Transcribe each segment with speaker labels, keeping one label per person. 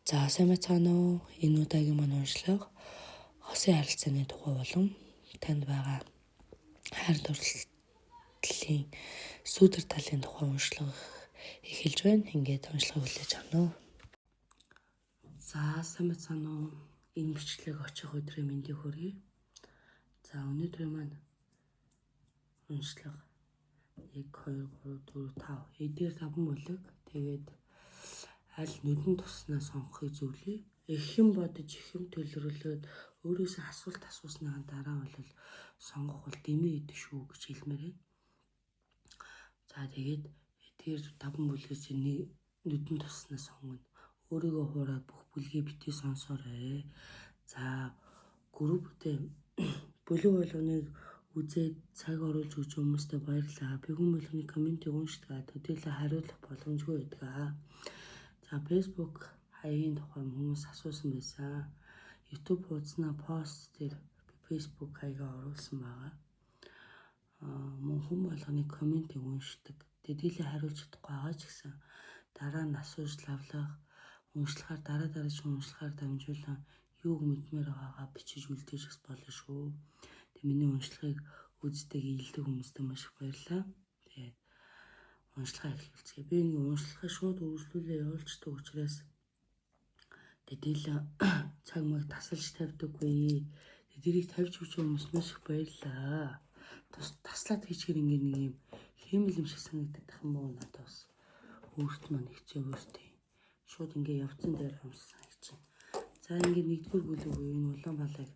Speaker 1: За сайн байцгаана уу? Энэ удаагийн маань уншлага хосын харилцааны тухай болон танд байгаа хайр дурлалын сүүдэр талын тухай уншлага эхэлж байна. Ингээд уншлагыг хүлээж авна уу? За сайн байцгаана уу? Энэ бичлэг очих өдрийн мэндийг хүргэе. За өнөөдрийн маань уншлага 1 2 3 4 5 эдгээр 5 бүлэг. Тэгээд аль нүдэн туснаа сонгохыг зөвлөе. Эхэм бодож, эхэм төлөвлөлөөд өөрөөсөө асуулт асуусныхаа дараа бол сонгох бол дэмий идэв шүү гэж хэлмээр байна. За тэгээд эдгээр 5 бүлгээс нэг нүдэн туснаа сонгоно. Өөрийгөө хуураад бүх бүлгийг битгий сонсоорой. За групптэй бүлэг болгоныг үзээд цаг оруулж өгч хүмүүстээ баярлалаа. Би хүн болгоны комментиг уншдаг. Төдийлөн хариулах боломжгүй байдаг. За Facebook хаягийн тухай хүмүүс асуусан байсан. YouTube хуудаснаа пост дээр Facebook хаягаа оруулсан байгаа. Мөн хүн болгоны комментиг уншдаг. Төдийлөн хариулж чадахгүй байгаа ч гэсэн дараа нь асууж лавлах, уншлахаар дараа дараагийн уншлахаар дамжуулан юуг мэдмээр байгаагаа бичиж үлдээж бас болно шүү. Тэг миний уншлагыг үздэг, ийлдэг хүмүүстээ маш их баярлалаа. Тэгээд уншлагаа эхлүүлцгээе. Би ингээ уншлагаа шууд үргэлжлүүлээ явуулчихдаг учраас тэдэл цаг маг тасалж тавьдаггүй. Тэрийг тавьж өгч хүмүүс маш их баярлалаа. Таслаад хийчихэр ингээ нэг юм хиймэл юм шиг санагдах юм уу надад бас. Өөрт маань хэцүү өөртөө. Шууд ингээ явцсан дээр юмсан санагдчих. За ингээ нэгдүгээр бүлэг буюу энэ улаан балайг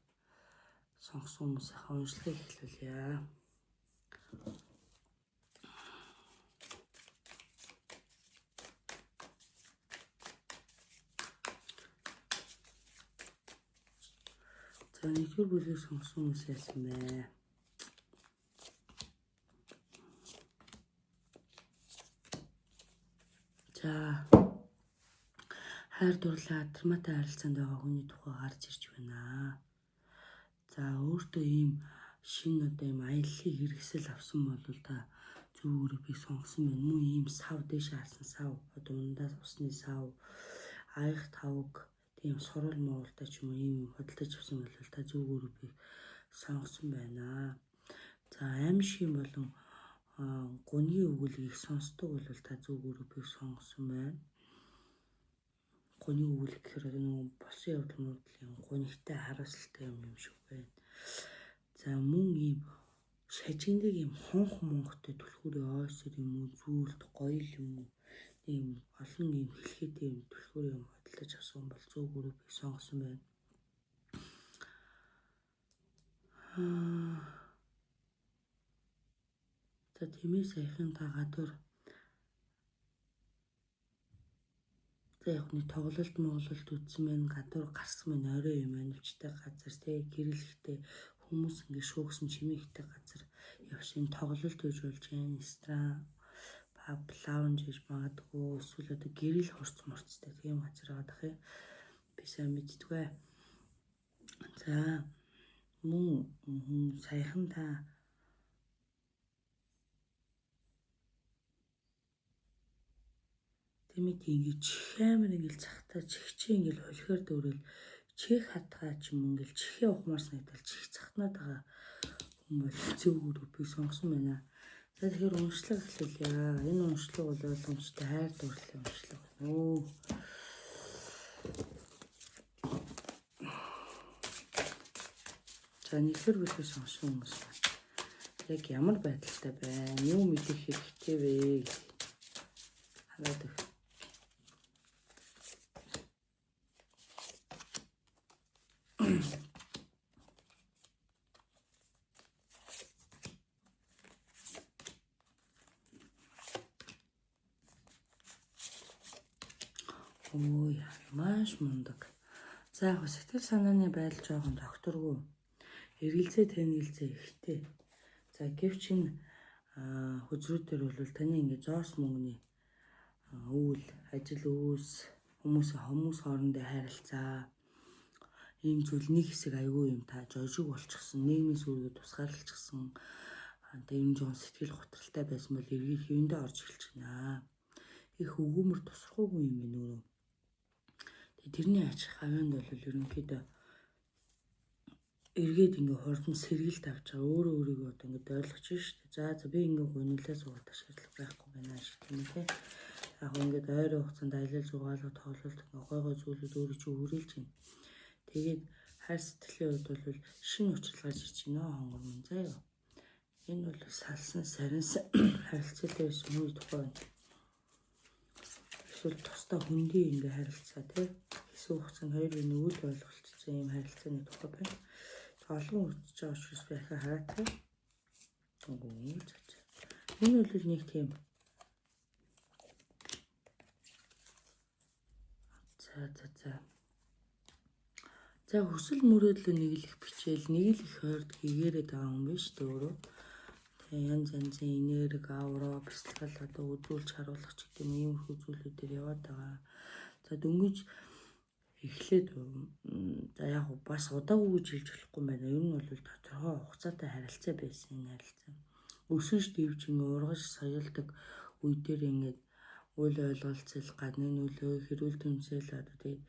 Speaker 1: сонгосон хүмүүсийнхаа уншлагыг эхлүүлье. За нэгдүгээр бүлгийг сонгосон хүмүүс яасан бэ? За хайр дурлал драматай харилцаанд байгаа хүний тухай гарч ирж байна. За өөртөө ийм шинэ одоо ийм аяллаа хэрэгсэл авсан бол та зөв өрөвийг сонгосон байна. Мөн ийм сав дээш харсан сав, одоо ундаас усны сав, аях тавг, тийм сурвал муултай ч юм уу ийм юм худалдаж авсан бол та зөв өрөвийг сонгосон байна. За аимшиг болон гунгийн өгүүлгийг сонсдог бол та зөв өрөвийг сонгосон байна. Гунийн өгүүлэг гэхээр одоо нөгөө болсон явдал мөрдлийн гунигтай харуулсалтай юм юм шиг байна. За мөн ийм шажигндаг ийм хонх монхтой түлхүүрийн ойсор юм уу зүйлт гоёл юм уу ийм олон ийм хэлхээтэй юм түлхүүрийн юм худалдаж авсан бол зөв группийг сонгосон байна. За тиймээс саяхан та гадуур за яг нэг тоглолт могололт үзсэн байна, гадуур гарсан байна, орой юм анивчтай газар тий гэрэлхтэй хүмүүс ингэ шүүгсэн чимээхтэй газар явсан тоглолт гэж болж байна. Ресторан, паб, лаунж гэж магадгүй эсвэл одоо гэрэл хурц мурцтай тийм газар байгаа дах юм. Би сайн мэддэггүй. За мөн саяхан та Тэмээд ингэ чих амар ингээл цахтаа чихчээ ингээл хулхиар дөрөөл чих хатгаа ч юм ингээл чихээ ухмаар санагдал чих цахнаад байгаа хүн бол зөв группийг сонгосон байна. За тэгэхээр уншлага эхлүүлье. Энэ уншлага бол ойлгомжтой хайр дурлалын уншлага байна өө. За нэгдүгээр бүлгийг сонгосон хүмүүс байна. Яг ямар байдалтай байна? Юу мэдэх хэрэгтэй вэ? Хараад өг. Ой, маш мундаг. За яг сэтгэл санааны байдал жоохон докторгүй. Эргэлзээ тэнэлзээ ихтэй. За гэвч энэ хөзрүүдээр бол таны ингээ зоос мөнгөний үйл, ажил үйлс, хүмүүс хоорондын харилцаа ийм зүйл нэг хэсэг айгүй юм та жожиг болчихсон, нийгмийн сүргээ тусгаарлчихсан. Тэгээ юм жоон сэтгэл готролтой байсан бол эргээд хэвэндээ орж эхэлж байна. Их өгөөмөр тусрахуугүй юм байна өөрөө. Тэрний ач хавьяанд бол ерөнхийдөө эргээд ингээ хурдан сэргэлт авч байгаа. Өөрөө өөрийгөө одоо ингээ ойлгож шүү дээ. За за би ингээ гуниглаа суугаад шаардлага байхгүй байна шиг тийм ээ. Яг ингээд ойрын хугацаанд аялал зугаалга тоглолт ингээ гой гой зүйлүүд өөрөө чи хүрээлж байна. Тэгээд хайр сэтгэлийн хувьд бол шинэ учрал гарч ирж байна хонгор мөн заяа. Энэ бол салсан саринсан харилцаатай байсан хүний тухай байна. Эсвэл тусдаа хүндий ингээ харилцаа тий. Хэсэг хугацаанд хоёр биений үл ойлголцсон юм харилцааны тухай байна. Олон үзэж байгаа учраас би ахаа хараатай. Энэ бол нэг тийм за за за. За хүсэл мөрөөдлөө нэг л их бичээл, нэг л их хойрд гэгээрээд байгаа юм биш үү өөрөө. Тэгээ янз янзын энерги, аура, бясалгал одоо үзүүлж харуулах ч гэдэг юм иймэрхүү зүйлүүдээр яваад байгаа. За дөнгөж эхлээд за яг бас удаагүй гэж хэлж болохгүй юм байна. Ер нь бол тодорхой хугацаатай харилцаа байсан энэ харилцаа. Өсөж дэвж ингээ ургаж соёлдог үе дээр ингээд үл ойлголцол, гадны нөлөө, хэрүүл тэмцээл одоо тэгээд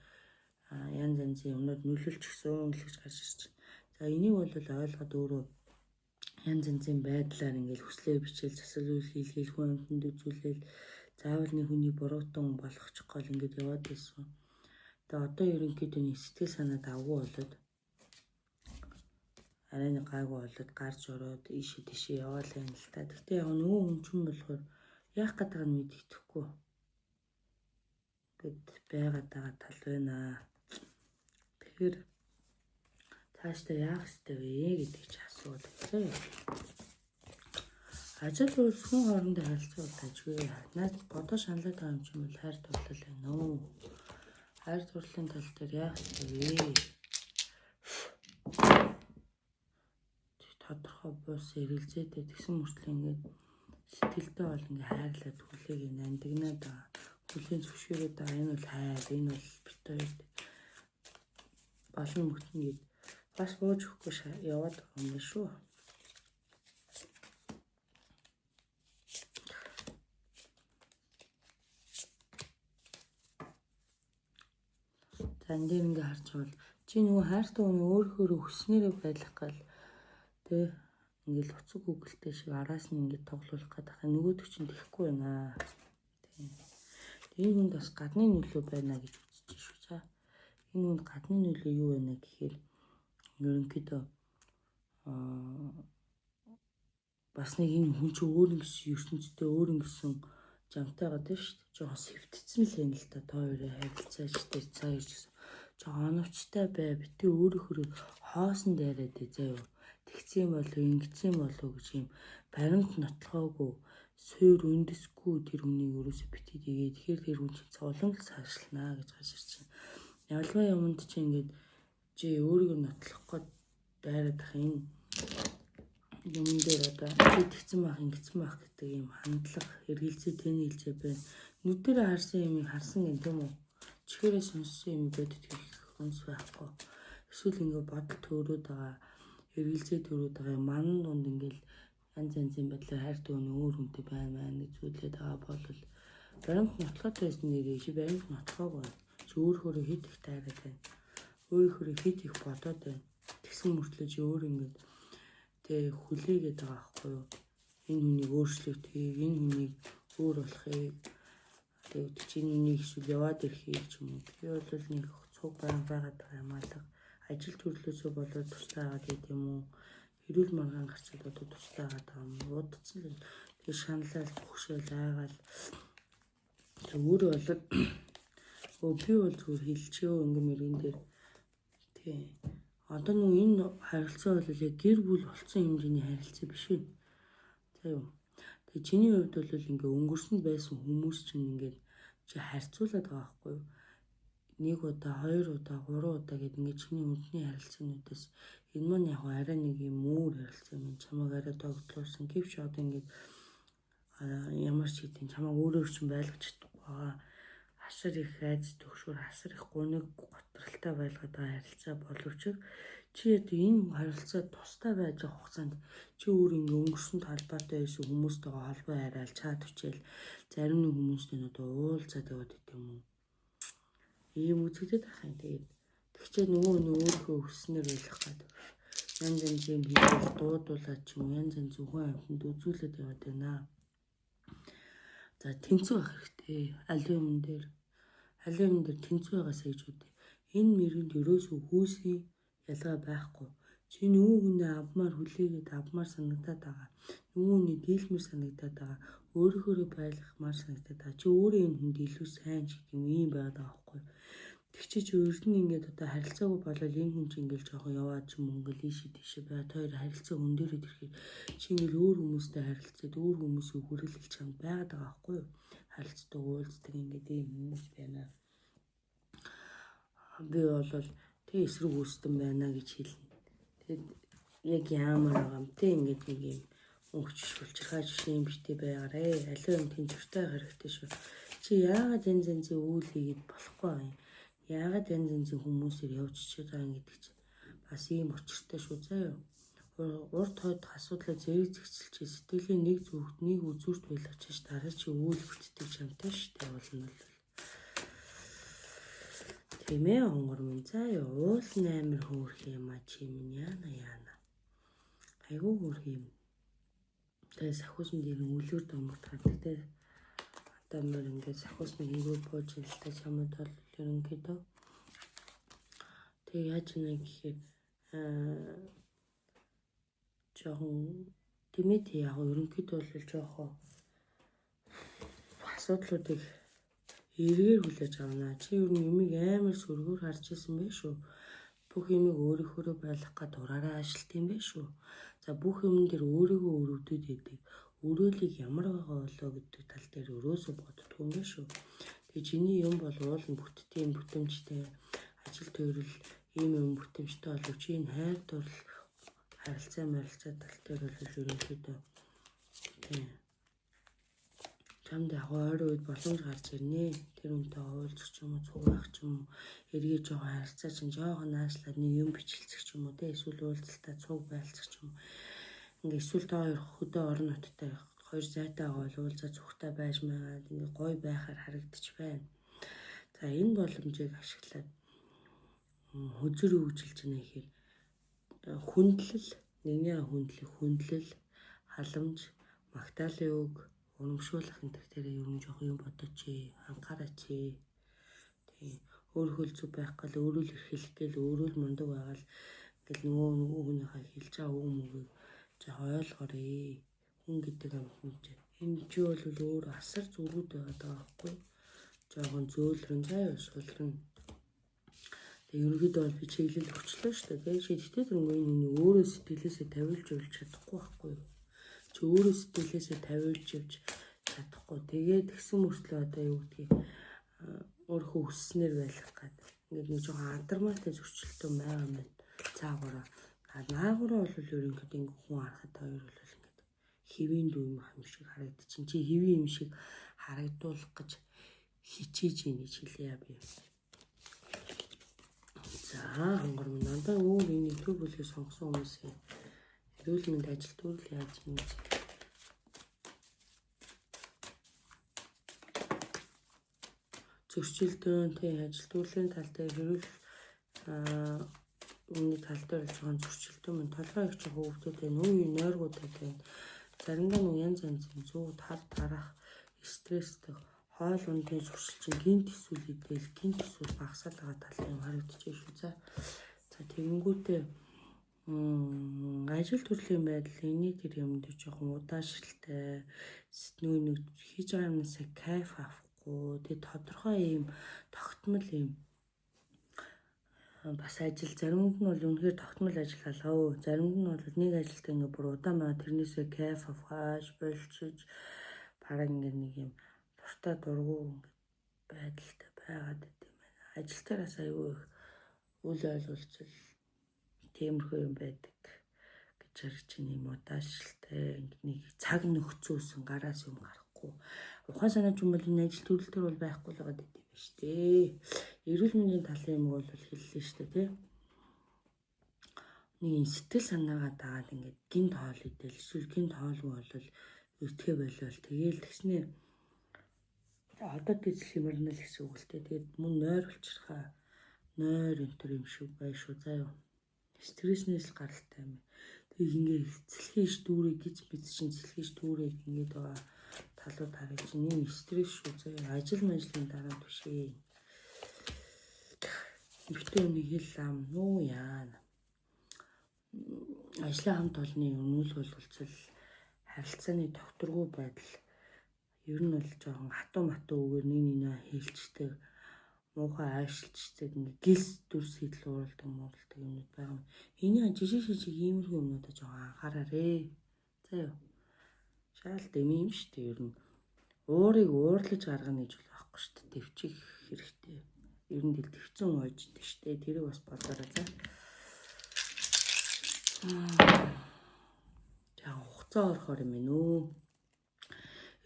Speaker 1: янз янзын юмнууд нөлөөлч гисэн л гэж гарч ирж байна. За энийг бол ойлгоод өөрөө янз янзын байдлаар ингээл хүслээ бичээл, засал үйл хийлгээл, хүн амьтанд үзүүлээл, заавал нэг хүний буруутан болгочих гол ингээд яваад байсан. Тэгээ одоо ерөнхийдөө нэг сэтгэл санаа давгүй болоод арай нэг гайгүй болоод гарч ороод ийшээ тийшээ яваалаа юм л та. Гэхдээ яг нөгөө хүн чинь болохоор яах гэдэг нь мэддэхгүй гэд байгаад байгаа тал байна. Тэгэхээр цаашдаа яах ёстой вэ гэдэг чи асуудаг заяа. Ажил үйлс хүн хоорондын харилцаа бол дажгүй. Наад бодоо шаналаад байгаа юм чинь бол хайр дурлал байна уу? Хайр дурлалын тал дээр яах ёстой вэ? Тодорхой бус эргэлзээтэй тэгсэн мөртлөө ингээд сэтгэлдээ бол ингээд хайрлаад хүлээг нандигнаад байгаа. Хүлээн зөвшөөрөөд байгаа. Энэ бол хайр, энэ бол бит хоёр олон бүтэн гээд бас бууж өгөхгүй яваад байгаа юм байна шүү. За энэ дээр ингээ харж байгаа бол чи нөгөө хайртай хүн өөрөөр хүснээрээ байлах гал тэ ингээл уцаг гүгэлтэй шиг араас нь ингээд тоглуулах гэдэг юм. Нөгөөдөг чинь тэхгүй байна. Тийм. Энэ хүнд бас гадны нөлөө байна гэж үзэж шүү. За энэ хүнд гадны нөлөө юу байна гэхээр ерөнхийдөө бас нэг энэ хүн чинь өөр ингэсэн ертөнцтэй өөр ингэсэн жамтай байгаа тийм шүү дээ. Жохон сэвтцэн л юм л та та хоёрын харилцаач дээр цаа ирж гисэн. Жохон оновчтой бай. Бити өөрөөхөө хоосон дайраад ээ заяа. Тэгсэн болов ингэсэн болов гэж юм баримт нотлохоогүй суур үндэсгүй тэр хүнийг өөрөөсөө бити тэгээ. Тэгэхээр тэр хүн чинь улам л цаашлнаа гэж гарч ирж байна. Ялангуяа юмд чи ингээд чи өөрийгөө нотлох гээд дайраад ах энэ юмн дээр одоо чи тэгсэн байх ингэсэн байх гэдэг юм хандлага эргэлзээ тэнэлзээ байна. Нүдэрээ харсан юмыг харсан гэн тийм үү? Чихээрээ сонссон юм бодит хийх хүнс байхгүй. Эсвэл ингээ бодол төрөөд байгаа, эргэлзээ төрөөд байгаа манан дунд ингээл янз янзын байдлаар хайртай хүн өөр хүнтэй байна байна гэж зүйлээд байгаа бол баримт нотлоход байсан нэрээ чи баримт нотлохоогүй байна. Чи өөрөөрөө хэд их тайраад байна. Өөрөөрөө хэд их бодоод байна. Тэгсэн мөртлөө чи өөр ингээд тэ хүлээгээд байгаа байхгүй юу? Энэ хүнийг өөрчлөгдөхийг, энэ хүнийг өөр болохыг тэгээд чи энэ хүнийг эсвэл яваад ирэхийг ч юм уу. Би бол нэг цуг байнга байгаад байгаа юм алга. Ажил төрлөөсөө болоод тустай байгаад байт юм уу? Хэрүүл маргаан гарчаад одоо тустай байгаад байгаа юм. Удацсан л тэгээд шаналал, бөхшөөл, айгаал. Тэр өөрөө бол өө би бол зүгээр хэлчихөө ингээ мөрөн дээр. Тий. Одоо нөгөө энэ харилцаа бол яг гэр бүл болсон хэмжээний харилцаа биш үү? За юу. Тэгээ чиний хувьд бол ингээ өнгөрсөнд байсан хүмүүс чинь ингээд чи харьцуулаад байгаа байхгүй юу? Нэг удаа, хоёр удаа, гурван удаа гэд ингээд чиний үндэсний харилцаануудаас энэ маань яг арай нэг юм өөр харилцаа юм. Чамайг арай догтлуулсан. Гэвч одоо ингээд ямар ч хэдийн чамайг өөрөөр чинь байлгаж чадахгүй байгаа. Асар их айц төгшөр, асар их гуниг готролтой байлгаад байгаа харилцаа боловч чи одоо энэ харилцаа тустай байж байгаа хугацаанд чи өөр ингээ өнгөрсөнд холбоотой байсан хүмүүстэйгээ холбоо яриад чат хүчээл зарим нэг хүмүүстэй одоо уулзаад яваад идэм юм уу? Ийм үзэгдээд ах юм. Тэгээд тэгчээ нөгөө нь өөрийнхөө өснөр байлах гэдэг. Янз янз юм хийгээл дуудуулаад ч юм янз янз зөвхөн амьтанд үзүүлээд яваад байна. За тэнцүү байх хэрэгтэй. Аливаа юм дээр аливаа юм дээр тэнцүү байгаасаа гэж үгүй. Энэ мөрөнд ерөөсөө хүүсийн ялгаа байхгүй. Чи нөгөө хүнээ авмаар хүлээгээд авмаар санагдаад байгаа. Нөгөө хүний дийлмэр санагдаад байгаа. Өөрөөхөө байлгахмаар санагдаад байгаа. Чи өөрөө энэ хүнд илүү сайн ч гэх юм ийм байгаад байгаа байхгүй. Тэг чи ер нь ингээд одоо харилцаагүй болол энэ хүн чи ингээд жоохон яваад ч юм ингээл ийшээ тийшээ бай. Хоёр харилцаа хөндөрөд ирэхээр чи ингээд өөр хүмүүстэй харилцаад өөр хүмүүсийг хүрээлэл чамд байгаад байгаа байхгүй юу? Харилцдаг, уулздаг ингээд ийм хүмүүс байна. Би бол тэг эсрэг үүсдэн байна гэж хэлнэ. Тэгэд яг яамаар байгаа юм те ингээд нэг юм өнгөч шулчирхаа жишээ юм битээ байгаарэ. Аливаа юм тэнцвэртэй хэрэгтэй шүү. Чи яагаад янз янзын үйл хийгээд болохгүй юм? Яагаад янз янзын хүмүүсээр явж чичээд байгаа юм гэдэг чи бас ийм учиртай шүү заа юу. Урд хойд асуудлаа зэрэг зэгцэлж сэтгэлийн нэг зүгт нэг үзүүрт байлгаж дараа чи үйл бүтдэг чамтай шүү дээ болно бол. Тийм ээ онгор минь заа юу. Уул нь амар хөөрх юм а чи минь яана яана. Айгуу хөөрх юм. Тэгээ сахиусанд дээр үлгэр домогт гардаг те. Одоо мөр ингээд сахиусны хийгүү бууж ин л та чамд бол ерөнхийдөө. Тэгээ яаж ийна гэхээр жоохон тэмээ тий яг ерөнхийдөө бол жоохон асуудлуудыг эргээр хүлээж авна. Чи ер нь юмыг амар сөргөөр харж исэн байх шүү. Бүх юмыг өөрийнхөөрөө байлгах гад ураараа ажилт юм байх шүү. За бүх юмн дээр өөрийгөө өрөвдөд идэг. Өрөөлийг ямар байгаа болоо гэдэг тал дээр өрөөсөө боддгоо юм байх шүү. Тэгээ чиний юм бол уул нь бүтдийн бүтэмжтэй ажил төрөл ийм юм бүтэмжтэй боловч энэ хайр дурлал харилцаа марилцаа тал дээр бол ерөнхийдөө тийм чамд яг ойрын үед боломж гарч ирнэ. Тэр үнтэй уулзах ч юм уу, цуг байх ч юм уу, эргээ жоохон харилцаа чинь жоохон наашлаад нэг юм бичлцэх ч юм уу, тэ эсвэл уулзалтаа цуг байлцах ч юм уу. Ингээ эсвэл та хоёр хөдөө орон нуттай хоёр зайтай байгаа бол уулзаа цугтай байж магаад ингээ гоё байхаар харагдчих байна. За энэ боломжийг ашиглаад хөзөр хөгжилж байна гэхээр хүндлэл, нэгний хүндлэх, хүндлэл, халамж, магтаалын үг, урамшуулах энэ төр дээр ер нь жоох юм бодооч, анхаараач. Тийм өөрөө л зүг байх гал өөрөө л эрхэлэх гээл өөрөө л мундаг байгаал ингээл нөгөө хүнийхээ хэлж байгаа үг мөгийг жоох ойлгоорой. Хүн гэдэг юм чи. Энэ чи бол өөр асар зүргүүд байгаад байгаа байхгүй. Жохон зөөлрөн заяа сулран. Тэгээ ерөнхийдөө бол би чиглэл өгчлөө шүү дээ. Тэгээ шийдэгтэй тэрнгүү энэ хүний өөрөө сэтгэлээсээ тавиулж явж чадахгүй байхгүй юу? Чи өөрөө сэтгэлээсээ тавиулж явж чадахгүй. Тэгээ тэгсэн мөртлөө одоо юу гэдгийг өөрийнхөө өсснээр байлгах гад. Ингээд нэг жоохон адармаатай зөрчилтэй байгаа юм байна. Цаагаараа. Наагураа бол ерөнхийдөө ингээ хүн харахад хоёр бол ингээд хэвийн дүү юм шиг харагдчихин. Чи хэвийн юм шиг харагдуулах гэж хичээж ийн гэж хэлье би. За хонгор минь надаа өөр энэ нэгдүгээр бүлгийг сонгосон хүмүүсийн эрүүл мэнд ажил төрөл яаж юм бэ? Зөрчилдөөн тий ажил төрлийн тал дээр эрүүл үүний тал дээр л жоохон зөрчилдөөн мөн толгой их жоохон өвдөд байна. Үе нойргуудад байна. Заримдаа нэг янз янзын зүү тар тарах стресстэй хоол ундын зуршил чинь гинт эсвэл идэл гинт эсвэл багасаад байгаа тал юм харагдчихэв шүү. За за тэгэнгүүтээ ажил төрлийн байдал энэний тэр юм дээр жоохон удаашралтай нөө нэг хийж байгаа юмнасаа кайф авахгүй тэгээ тодорхой юм тогтмол юм бас ажил заримд нь бол үнэхээр тогтмол ажил алгаа. Заримд нь бол нэг ажилтаа ингээ бүр удаан байгаа тэрнээсээ кайф авахаж болчиж бараг ингээ нэг юм дуртай дургу ингээд байдалтай байгаад байт юм байна. Ажил дээр бас аюу их үл ойлголцол тиймэрхүү юм байдаг гэж харж чинь юм удаашралтай ингээд нэг цаг нөхцөөсөн гараас юм гарахгүй. Ухаан санаач юм бол энэ ажил төрөл төр бол байхгүй л байгаад байт юм байна шүү дээ. Эрүүл мэндийн талын юм бол хэллээ шүү дээ, тий. Нэг юм сэтгэл санаагаа дагаад ингээд гинт хоол идэл эсвэл гинт хоолгүй болвол өртгөө болвол тэгээл тэгснээр За одоо тийч хэмэрнэ л гэсэн үг л дээ. Тэгээд мөн нойр болчихраа нойр энэ төр юм шиг бай шүү заа юу. Стресснээс л гаралтай юм. Тэгээд ингээд цэлхийш дүүрээ гिच биз чинь цэлхийш дүүрээ ингээд байгаа талууд харъя чинь ийм стресс шүү заа юу. Ажил мажлын дараа биш ээ. Эмэгтэй хүний хэл ам нүү яана. Ажлын хамт олонны үнүүл бололцол харилцааны тогтворгүй байдал ер нь бол жоохон хатуу матуу үгээр нэг нэгнээ хэлцдэг, муухай аашилчдаг, ингээ гэлс дүрс хэдэл ууралдаг мууралдаг юмнууд байгаа юм. Эний жижиг жижиг иймэрхүү юмнуудаа жоохон анхаараарэ. За юу. Шаал дэми юм шүү дээ ер нь. Уурыг уурлаж гаргана гэж бол байхгүй шүү дээ. Тэвчих хэрэгтэй. Ер нь тэл тэвцэн ууждаг шүү дээ. Тэрийг бас бодоорой за. За хугацаа орохоор юм байна өө.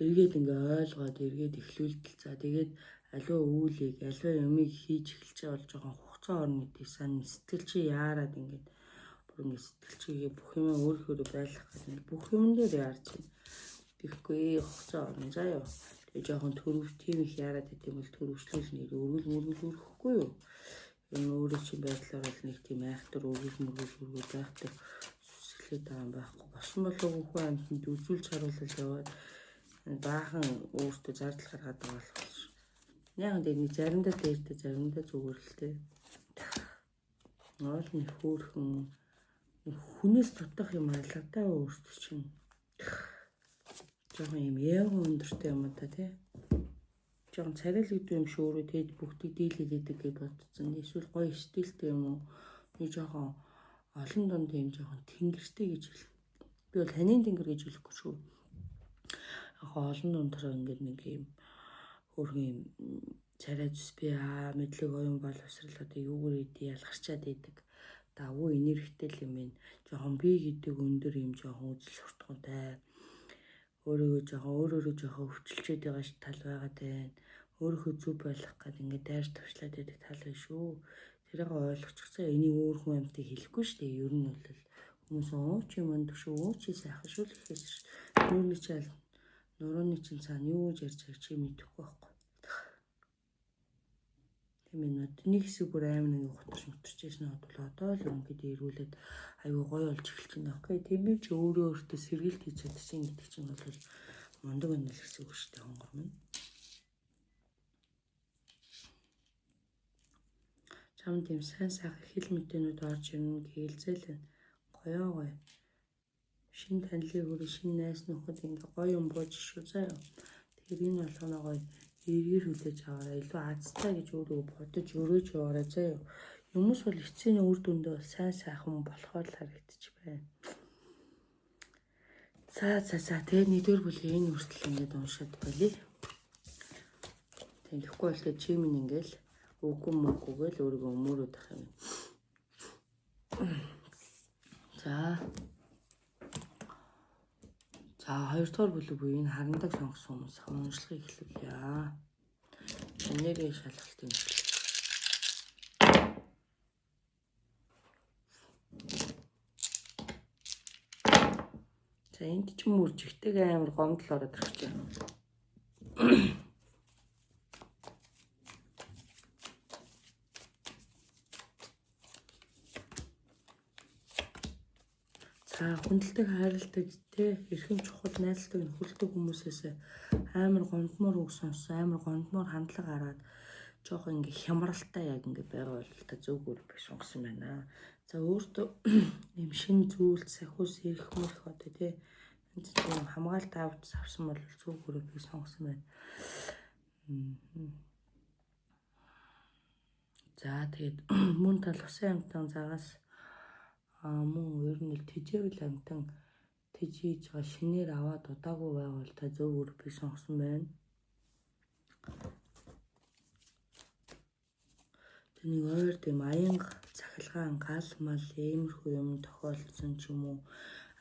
Speaker 1: Эргээд ингээ ойлгоод эргээд эхлүүлтэл за тэгээд аливаа үүлийг аливаа юмыг хийж эхэлж байгаа бол жоохон хугацаа орно гэдгийг сайн сэтгэл чи яарад ингээд бүр ингээ сэтгэл чигээ бүх юм өөрөөр байлгах гэдэг бүх юм дээр яарч байна. Тэгэхгүй хугацаа орно заа юу. Тэгээ жоохон төрөв тийм их яарад идэм бол төрөвчлөл нэр өргөл мөргөл өрөхгүй юу. Ер нь өөрөө чинь байдлаар бол нэг тийм айхтар өргөл мөргөл өргөл айхтар сүсгэлээд байгаа юм байхгүй. Босон болоогүй хүн амьтанд үзүүлж харуулал яваад баахан өөртөө зардал гаргаад байгаа болохоор. Яг энэ нэг заримдаа дээртэй заримдаа зүгээр л дээ. Оол нэг хөөхөн хүнээс дутах юм алгатай өөртөө чинь. Жохон юм эго өндөртэй юм да тий. Жохон царайлагдсан юм шиг өөрөө тэгэд бүгдийг дийлээд идэг гэж бодсон. Эсвэл гоё стилтэй юм уу? Нэг жохон олон дунд юм жохон тэнгэртэй гэж хэл. Би бол ханийн тэнгэр гэж хэлэхгүй шүү. Яг олон дундаар ингээд нэг юм хөөрхөн юм царай зүс би аа мэдлэг оюун боловсрал одоо юугаар идэв ялгарчаад идэг. Давуу энергитэй л юм байна. Жохон би гэдэг өндөр юм жохон үзэл суртахуунтай. Өөрийгөө жохон өөр өөрө жохон өвчлчээд байгаа тал байгаа даа. Өөрийнхөө зүв байх гээд ингээд дайр тавчлаад байдаг тал биш шүү. Тэрийг ойлгочихсон. Энийг өөр хүн амьтыг хэлэхгүй шүү дээ. Ер нь бол хүмүүс өө чи мөн шүү, өө чи сайхан шүү л гэхээс нүүрний чи аль нурууны чинь цаана юу гэж ярьж байгааг чи мэдэхгүй байхгүй. Тийм ээ. Нэг хэсэг бүр амар нэг гутарч мутарч байсан бол одоо л ингээд эргүүлээд айгүй гоё болж эхэлж байна. Окей, тийм ээ чи өөрөө өөртөө сэргийлт хийж чадчихин гэдэг чинь бол мундаг байна л гэсэн үг шүү дээ хонгор минь. Чамд тийм сайн сайхан хэл мэдээнүүд орж ирнэ гэлзээл байна. Гоёо гоё. Шинэ танилыг өрөө шинэ найз нөхөд ингээ гоё юм бууж шүү заа. Тэгэхээр энэ болгоно гоё эргээр хүлээж аваарай. Илүү азтай гэж өөрөө бодож өрөөж яваарай заа юу. Юмс бол эцсийн үр дүндээ бол сайн сайхан болохоор л харагдчих байна. За за за тэгээ нэгдүгээр бүлгийн энэ хүртэл ингээд уншаад болиё. Тэгэхгүй бол тэгээ чи минь ингээл үгүй мөгүй гээл өөрийгөө өмөрөөд ах юм. За. За хоёрдугаар бүлэг буюу энэ харандаг сонгосон хүмүүс уншлагыг эхлүүлье. Энерги шалгалтын эхлэл. За энд ч юм үржигтэйг амар гомдол ороод ирэх чинь. За хүндэлдэг, хайрладаг, тэ эрхэм чухал найзалдаг, нөхөрлөдөг хүмүүсээс амар гомдмоор үг сонссон, амар гомдмоор хандлага гаргаад жоохон ингээ хямралтай яг ингээ байгаа бол та зөв үр би сонгосон байна. За өөртөө юм шин зүйл сахиус ирэх мөрөх одоо тий энэ тийм хамгаалт авч авсан бол зөв үр би сонгосон байна. За тэгээд мөн тал усын амтан загас мөн ер нь л тэжээвэл амтан тэжээж байгаа шинээр аваад удаагүй байвал та зөв үр би сонгосон байна. Тэг нэг ойр тийм аянга цахилгаан гал мал иймэрхүү юм тохиолдсон ч юм уу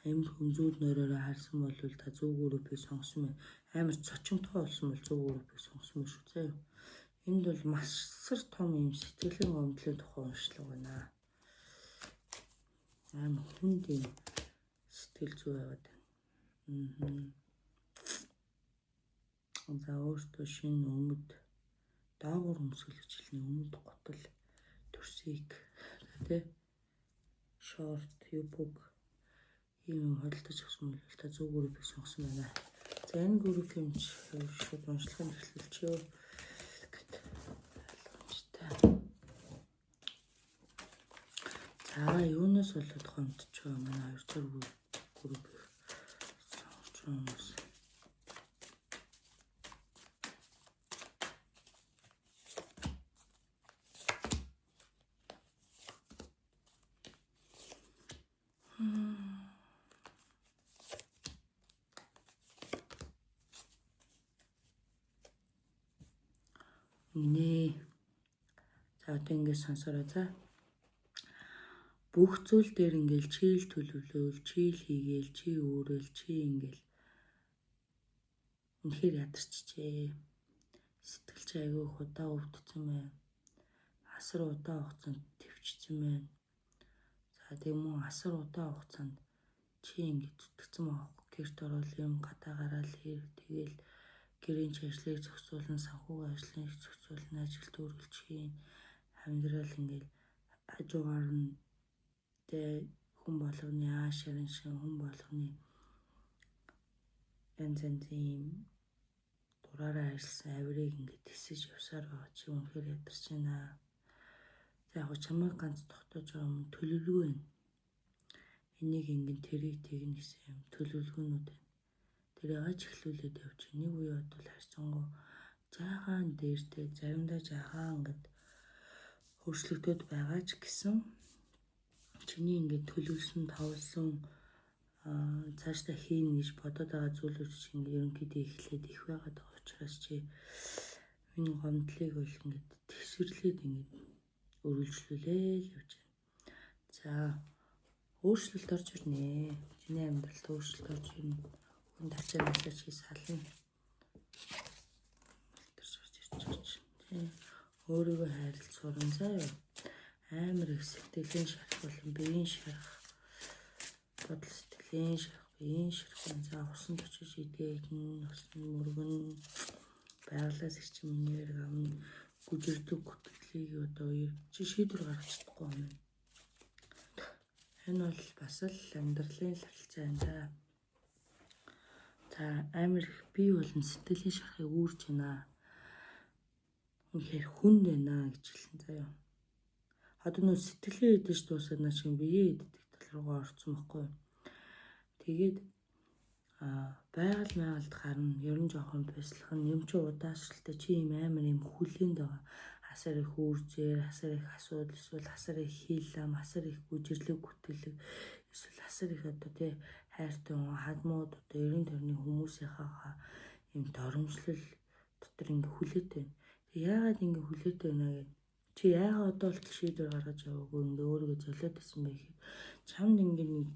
Speaker 1: иймэрхүү зүүд нойророо харсан бол та зөв группийг сонгосон байна. Амар цочимтгой болсон бол зөв группийг сонгосон байх шүү заяа. Энд бол маш сар том юм сэтгэлийн гомдлын тухай уншлага байна. Амар хүнд юм сэтгэл зүй байгаад байна. За өөртөө шинэ өмд доогуур өмсгөл гэж хэлнэ. Өмд гутал төрсийг тий шорт, юбок ийм юм худалдаж авсан бол та зөв группийг сонгосон байна. За энэ группийн шууд уншлагын эхлүүлчихье гэт ойлгомжтой. За юунаас болоод гомдож байгаа манай хоёр дахь группийг сонгож байгаа хүмүүс. Ингэнэ. За одоо ингэ сонсороо за. Бүх зүйл дээр ингээл чийл төлөвлөөл, чийл хийгээл, чи өөрөөл, чи ингээл үнэхээр ядарчжээ. Сэтгэл чи айгүй их удаа өвдсөн байна. Асар удаан хугацаанд төвчсөн байна. За тэг мөн асар удаан хугацаанд чи ингээд зүтгэцэн байгаа. Гэрт ороод юм гадаа гараал ир тэгэл гэрийн ч ажлыг зохицуулна, санхүүгийн ажлыг зохицуулна, ажилд үргэлж хийн. Амьдрал ингээл хажуугаар нь тэ хүн болгоны аашарын шиг хүн болгоны янз янзын юм дураараа ажилласан авирыг ингээд тисэж явсаар байгаа чи үнэхээр ядарч байна. За яг чамайг ганц тогтоож байгаа юм төлөвлөгөө байна. Энийг ингэн тэрийг тэгнэ гэсэн юм төлөвлөгөөнүүд байна. Тэрийг ч эхлүүлээд явчих. Нэг үе бодвол харьцангуй жаахан дээртэй заримдаа жаахан ингээд өөрчлөгдөд байгаа ч гэсэн чиний ингээд төлөвлөсөн, товлсон цаашдаа хийнэ гэж бодоод байгаа зүйлүүд чинь ингээд ерөнхийдөө эхлээд их байгаад байгаа учраас чи энэ гомдлыг бол ингээд тэсвэрлээд ингээд өргөлжлүүлээл явж байна. За өөрчлөлт орж ирнэ. Чиний амьдралд өөрчлөлт орж ирнэ. Хүн тачаанасаа чи сална. Алтарч орж ирж байгаа чинь. Тий. Өөрийгөө хайрлаж суран заа юу. Амар их сэтгэлийн шарах болон биеийн шарах, бодол сэтгэлийн шарах, биеийн шарах. За усанд очиж идэгдэн, усан мөргөн, байгалаас эрчим энерги авна, гүжирдэг гүтгэлийг одоо чи шийдвэр гаргаж чадахгүй юм. Энэ бол бас л амьдралын харилцаа юм да. За амар их бие болон сэтгэлийн шарахыг үүрч байна. Үнэхээр хүнд байна гэж хэлсэн заяа. Одоо нөө сэтгэлээ идэж дуусаад наа чинь биеэ иддэг тал руугаа орцсон байхгүй юу. Тэгээд байгаль майгалд гарна, ер нь жоохон бяцлах нь юм чи удаашралтай чи юм амар юм хүлээнд байгаа. Асар их үүрзээр, асар их асуудал, эсвэл асар их хил ам, асар их гүжирлэг гүтгэлэг, эсвэл асар их одоо тий хайртай хүн, хадмууд одоо ерэн тойрны хүмүүсийнхаа юм доромжлол дотор ингээ хүлээтэй байна. Тэг яагаад ингээ хүлээтэй байна гэд чи яагаад одоо болтол шийдвэр гаргаж яваагүй ингээ өөрийгөө золиод байсан бэ гэхэд чамд ингээ нэг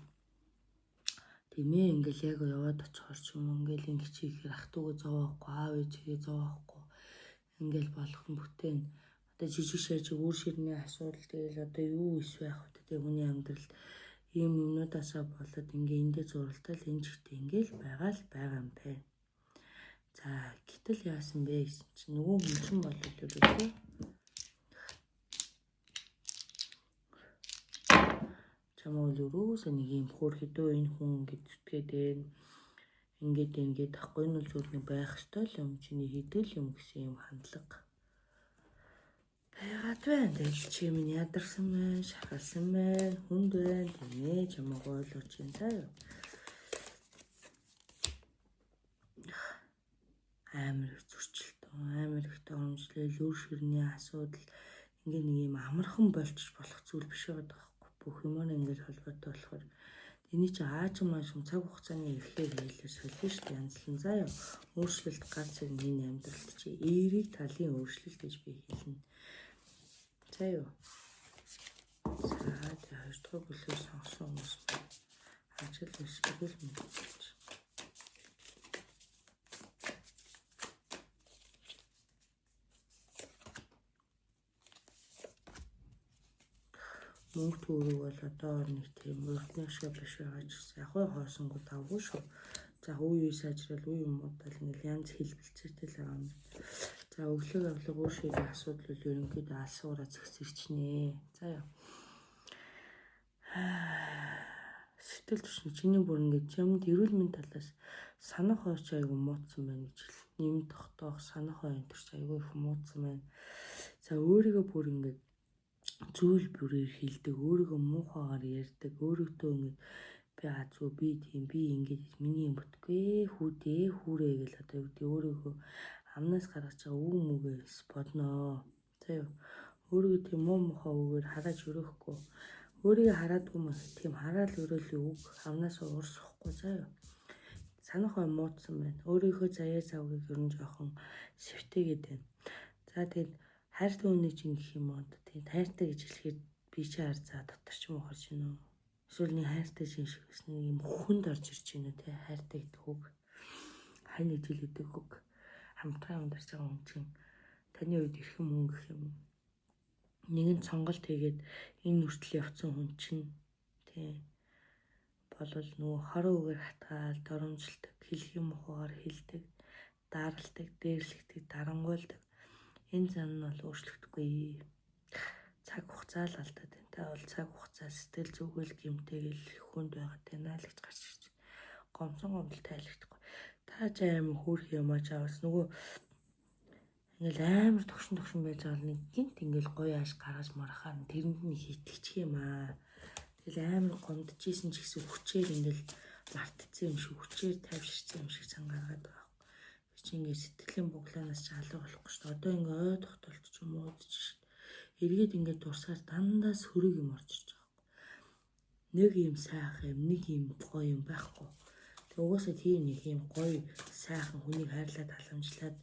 Speaker 1: тэмээ ингээл яг яваад очихор ч юм ингээл ингэ чи ихээр ах дүүгээ зовоохгүй, аав ээжигээ зовоохгүй ингээл болох нь бүтээн. Одоо жижиг шажиг үр ширний асуудал тэгэл одоо юу ис байх вэ тэ хүний амьдралд ийм юмнуудаасаа болоод ингээ эндээ зуралтал энэ чигтээ ингээл байгаа л байгаа юм байна. За гэтэл яасан бэ гэсэн чинь нөгөө хүн чинь бол ерөөсөө чамаа бол ерөөсөө нэг юм хөөрхөдөө энэ хүн ингэж зүтгээд байна. Ингээд ингээд ахгүй энэ бол зүгээр нэг байх ёстой л юм чиний хийдэг л юм гэсэн юм хандлага байгаад байна. Тэгэл чи минь ядарсан байна, шархалсан байна, хүнд байна тэмээ чамайг ойлгож байна заа юу. Амар их зөрчилт, амар их доромжлол, үр ширний асуудал ингээ нэг юм амархан болчих болох зүйл биш байгаа байхгүй. Бүх юмар ингээд холбоотой болохоор эний чи аажим маашим цаг хугацааны эрхээр хэлээ солино шүү дээ. Янзлан заа юу. Өөрчлөлт гарч ирнэ энэ амьдралд чи эерэг талын өөрчлөлт гэж би хэлнэ. За юу. За тэгээ хоёр дахь бүлгийг сонгосон хүмүүс ажил биш эрүүл мэнд гэж. Мөнгө төгрөг бол одоо нэг тийм урдны шиг биш байгаа ч гэсэн яг хой хоосонгоо давгүй шүү. За үе үе сайжрал, үе юм удаал ингээл янз хэлбэлцээтэй л байгаа юм. За өглөөг авлага өөр шийдэх асуудал бол ерөнхийдөө алсуураа зэгсэрчнэ. За яа. Сэтгэл түвшин чиний бүр ингээд юмд эрүүл мэнд талаас санах хойч айгу муудсан байна гэж хэл. Нэм тогтоох санах хой энэ төр чи айгу их муудсан байна. За өөрийгөө бүр ингээд зүйл бүрээр хилдэг, өөрийгөө муухайгаар ярьдаг, өөрөөдөө ингээд би азгүй, би тийм, би ингээд миний юм бүтгүй, хүүдээ, хүүрээ гэл одоо юу гэдэг өөрийгөө амнаас гаргаж байгаа үг мүгээс бодноо. За юу. Өөрийгөө тийм муу мухай үгээр харааж өрөөхгүй. Өөрийгөө хараадгүй юм тийм хараал өрөөлөө үг амнаас уурсахгүй за юу. Санах ой муудсан байна. Өөрийнхөө заяа завгийг ер нь жоохон сэвтээгээд байна. За тэгээд хайртай хүнийг чинь гэх юм уу? Тийм хайртай гэж хэлэхээр би чи хар за дотор ч юм уу харж байна уу? Эсвэл нэг хайртай чинь шиг бас нэг юм хүнд орж ирж байна уу те хайртай гэдэг үг. Хань нэг жил гэдэг үг. Хамтран амьдарч байгаа хүн чинь таны үед эрхэм хүн гэх юм уу? Нэгэн цонголт хийгээд энэ хүртэл явцсан хүн чинь тий болол нөгөө хорон үгээр хатгаал, доромжилдог, хэлэх юм ухаагаар хэлдэг, даралдаг, дээрлэгдэг, дарангуйлдаг. Энэ зан нь бол өөрчлөгдөхгүй. Цаг хугацаа л алдаад байна. Та бол цаг хугацаа сэтгэл зүгэл гэмтээгэл хүнд байгаа тань л гэж гарч ирж байна. Гомсон гомдол тайлагдахгүй. Та ч аим хөөрх юм аа чаавас нөгөө ингээл амар тогшин тогшин байж байгаа нэг гинт ингээл гоё ааш гаргаж марахаар тэрэнд нь хитгэчих юм аа. Тэгэл амар гомдчихсэн ч гэсэн хүчээр ингээл мартцсан юм шиг хүчээр тайвширсан юм шиг цан гаргаад байгаа. Би чи ингээд сэтгэлийн буглаанаас ч алга болохгүй шүү дээ. Одоо ингээ ой тогтолт ч юм уу ч шүү дээ. Эргээд ингээд дурсаар дандаа сөрөг юм орж ирж байгаа. Нэг юм сайхан юм, нэг юм гоё юм байхгүй. Тэг угаасаа тийм нэг юм гоё сайхан хүнийг хайрлаад халамжлаад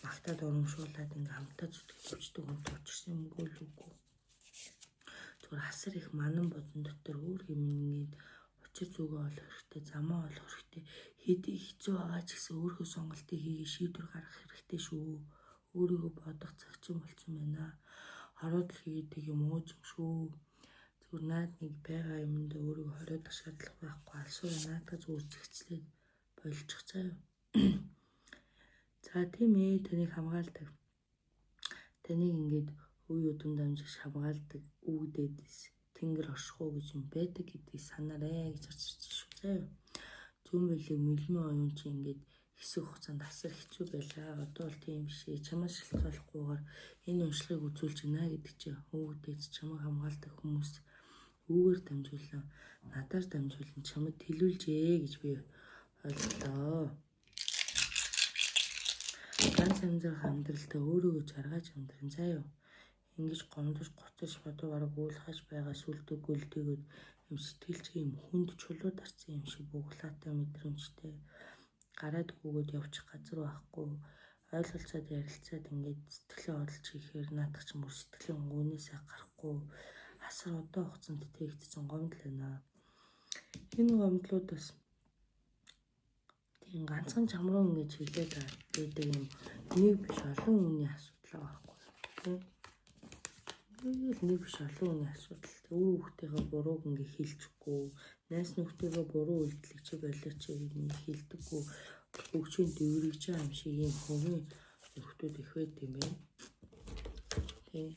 Speaker 1: магтаад урамшуулад ингээ хамтаа зүтгэж өвчтөг хүн учирсан юмгүй л үгүй. Зүгээр асар их манан бодон дотор өөр юм ингээд учир зүгөө олох хэрэгтэй, замаа олох хэрэгтэй. Хэдий хэцүү байгаа ч гэсэн өөрийнхөө сонголтыг хийгээ шийдвэр гаргах хэрэгтэй шүү. Өөрийгөө бодох цаг чинь болчихсон байна. Хороодлол хийдэг юм ууж юм шүү. Зүгээр наад нэг байгаа юмд өөрийгөө хориодох шаардлага байхгүй. Алсуур наадаа зүгээр зэгцлээд болчих заяа. За тийм ээ таныг хамгаалдаг. Таныг ингээд үе удам дамжиж хамгаалдаг үүдээдс тэнгэр оршихуу гэж юм байдаг гэдгийг санаарэ гэж гарч ирж шүү заяа. Зүүн бүлэг мэлмэн оюун чи ингээд хэсэг хугацаанд асар хэцүү байлаа. Одоо бол тийм биш ээ. Чамаас шалтгааллахгүйгээр энэ уншлагыг үзүүлж байна гэдэг чи үүдээдс чамайг хамгаалдаг хүмүүс үүгээр дамжуулан надаар дамжуулан чамд төлүүлжээ гэж би ойлголоо. Ганц амьдрах амьдралдаа өөрийгөө жаргаж амьдран заа юу. Ингэж гомдож гоцорч бодоо бараг уулгаж байгаа сүлдө гөлдөөгөөд юм сэтгэлжээ юм хүнд чулуу дарсан юм шиг буглаатай мэдрэмжтэй гараад гүгээд явчих газар байхгүй ойлголцоод ярилцаад ингээд сэтгэлээ хөдөлж хийхээр наадах чинь бүр сэтгэлийн гүнээсээ гарахгүй асар удаан хугацаанд тэтгэгдсэн гомдол байна. Энэ гомдлууд бас тийм ганцхан чам руу ингэж хэлээд байдаг юм нэг биш олон хүний асуудал байгаа байхгүй тийм. Нэг л нэг биш олон хүний асуудал. Үр хүүхдийнхээ бурууг ингээ хэлчихгүй, найз нөхдөйгөө буруу үйлдэлийг чи болооч гэж ингээ хэлдэггүй, хөгжийн дэврэгж байгаа юм шиг ийм хөвийн нөхдүүд их байд юм байна. Тийм.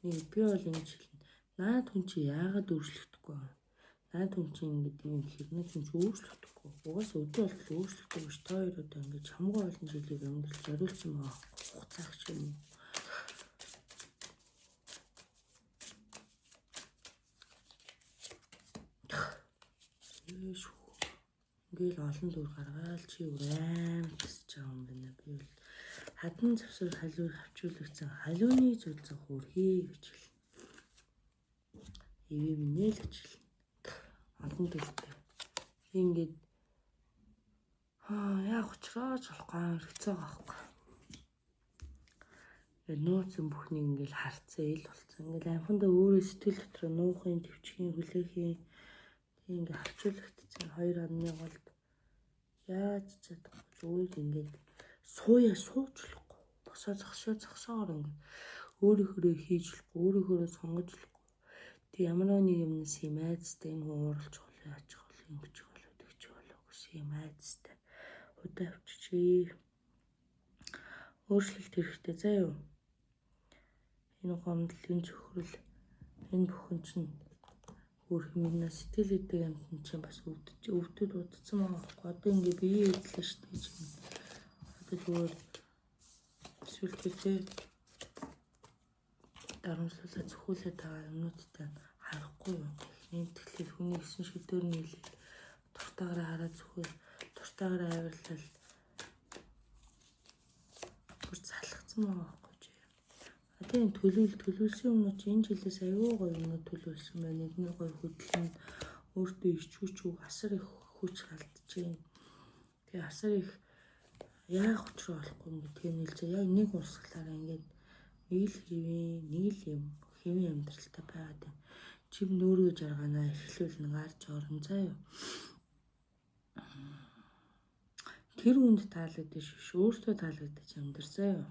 Speaker 1: Нэг би бол ингэж хэлнэ. Наад хүн чи яагаад өөрчлөгдөхгүй вэ? Наад хүн чи ингээд юм хэрнээ хүн чи өөрчлөгдөхгүй. Угаасаа өдөө болтол өөрчлөгдөв биш. Та хоёр одоо ингээд чамгүй олон жилийг амьдрал зориулсан байгаа хугацаа ч юм уу. Шүү. Ингээл олон дүр гаргаал чи өөр аим тасч байгаа юм байна. Би бол хадан завсар халиур хавчуулагдсан халиуны зүлзэн хөөрхий гэж хэлнэ. Ивэ минь л гэж хэлнэ. Олон дүртэй. Би ингээд яах учраач болохгүй амар хэцүү байгаа байхгүй. Ингээд нууцын бүхнийг ингээл харцсан ил болцсон. Ингээл амхандаа өөрөө сэтгэл дотроо нуухын, төвчгийн, хүлээхийн тийм ингээ хавчуулагдсан хоёр хадны голд яаж чадахгүй зүгээр ингээд сууя сууж болохгүй. Босоо зогсоо зогсоогоор ингээд өөрийнхөөрөө хийж болохгүй, өөрийнхөөрөө сонгож болохгүй. Тэг ямар нэг юмнаас юм айцтай энэ хүн ууралж болоо, яачих болоо, ингэж болоо, тэгчих болоо гэсэн гэсэн юм айдастай. Удаа авчижээ. Өөрчлөлт хэрэгтэй заа юу. Энэ гомдол, энэ цөхрөл, энэ бүхэн чинь хөрх минь сэтгэл идэг амтэн чинь бас өвдөж өвдөд удцсан байгаа байхгүй. Одоо ингээ бие идлээ шүү дээ чинь. Одоо зүгээр эсвэл тэртээ дарамслуулаад зөвхүүлээд байгаа юмнуудтай харахгүй юм. Нэмтгэлээ хүний гисэн шүдээр нийлээд дуртаагаараа хараа зөвхөл дуртаагаараа авирлал бүр залхацсан байгаа байхгүй чи. А тийм төлөөлсөн юмнууд чи энэ жилээс аюу гоё юмнууд төлөөлсөн байна. Эдний гоё хөдлөн өөртөө ич хүч үг асар их хүч алдаж байна. Тэгээ асар их яах учраа болохгүй юм гэдгийг нийлж яг нэг урсгалаараа ингээд нэг л хэвийн нэг л юм хэвийн амьдралтай байгаад байна. Чим нүүргэж жарганаа эхлүүлнэ гарч орно заа юу. Тэр хүнд таалагдаж биш өөртөө таалагдаж амьдр заа юу.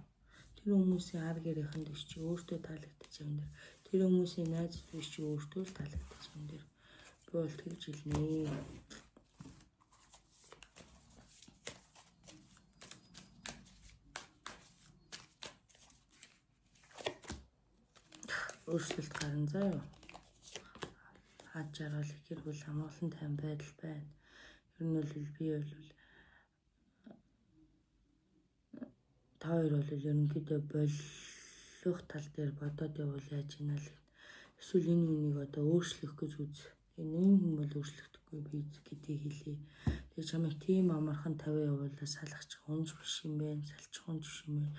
Speaker 1: Тэр хүмүүсийн ар гэрийнхэнд биш чи өөртөө таалагдаж амьдр. Тэр хүмүүсийн найзд биш чи өөртөө л таалагдаж амьдр. Би бол тэгж хэлнэ. Өөрчлөлт гарна заа юу. Хад жаргал их гэр бүл амгалан тайван байдал байна. Ер нь бол би бол та хоёр бол ерөнхийдөө болох тал дээр бодоод явбал яаж ийна л. Эсвэл энэ хүнийг одоо өөрчлөх гэж үз. Энэ хүн бол өөрчлөгдөхгүй би гэдгийг хэлье. Тэгээ чамайг тийм амархан тавиа явуулаа салах чи хүнж биш юм байна, салчих хүнж биш юм байна.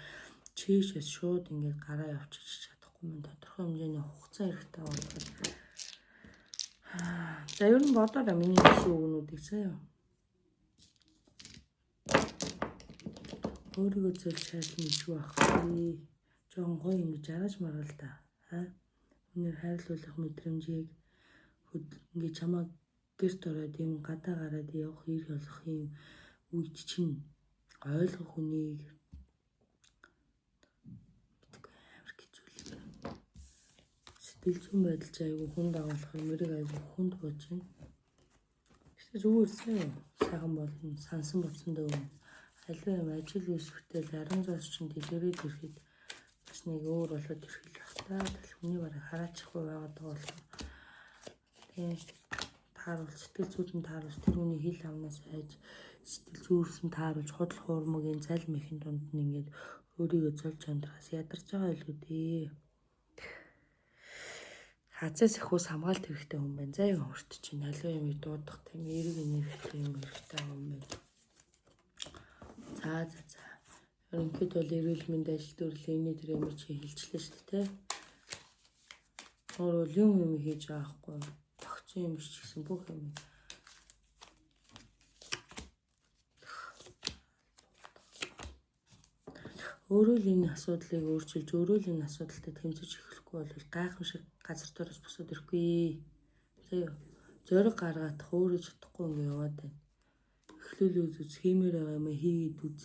Speaker 1: Чийш бас шууд ингээд гараа явчих чадахгүй мэн тодорхой хэмжээний хугацаа хэрэгтэй болохоор. За ер нь бодоорой миний хэлсэн үгнүүдийг заяа. Өөрийгөө зөөл шаардна гэж юу ах вэ? Жохон гоё ингэж жаргаж маргал та. Аа? Үнээр хайрлуулах мэдрэмжийг ингэ чамаа гэрт ороод юм гадаа гараад явах ирэх болох юм үед чинь ойлгох хүнийг мэдгүй амар хэцүү юм. Сэтгэл зүйн байдал чи айгүй хүнд агуулах мэрэг айгүй хүнд болж байна. Гэхдээ зүгээр сайн сайхан болно. Сансан бодсондоо өмнө аливаа юм ажил үйлсвэртэл 16 чинь дэлгэрээд ирэхэд бас нэг өөр болоод ирэх л бах та. Тэгэл хүний барыг хараачихгүй байгаад байгаа болохоор тийм тааруул сэтгэл зүйд нь тааруулж тэр хүний хил амнаас айж сэтгэл зүйрсэн тааруулж худал хуурмагийн залмихийн дунд нь ингээд өөрийгөө золж амьдрахаас ядарч байгаа илүү дээ. Хазаас ихүүс хамгаалт хэрэгтэй хүн байна. За юу өөрт чинь аливаа юмыг дуудах тийм эерэг энергитэй юм хэрэгтэй хүн байна. За за за. Ерөнхийдөө бол эрүүл мэнд ажил төрлийн энэ тэр юм чи хэлжлээ шүү дээ. Өөр бол юм юм хийж байгаа хгүй. Тогтсон юм биш ч гэсэн бүх юм. Өөрөө л энэ асуудлыг өөрчилж, өөрөө л энэ асуудалтай тэмцэж эхлэхгүй бол гайхамшиг газар дороос босоод ирэхгүй. За юу. Зориг гаргаадах өөрөө чадахгүй ингэ яваад байна. Эхлүүлээд үз, хиймээр байгаа юм хийгээд үз.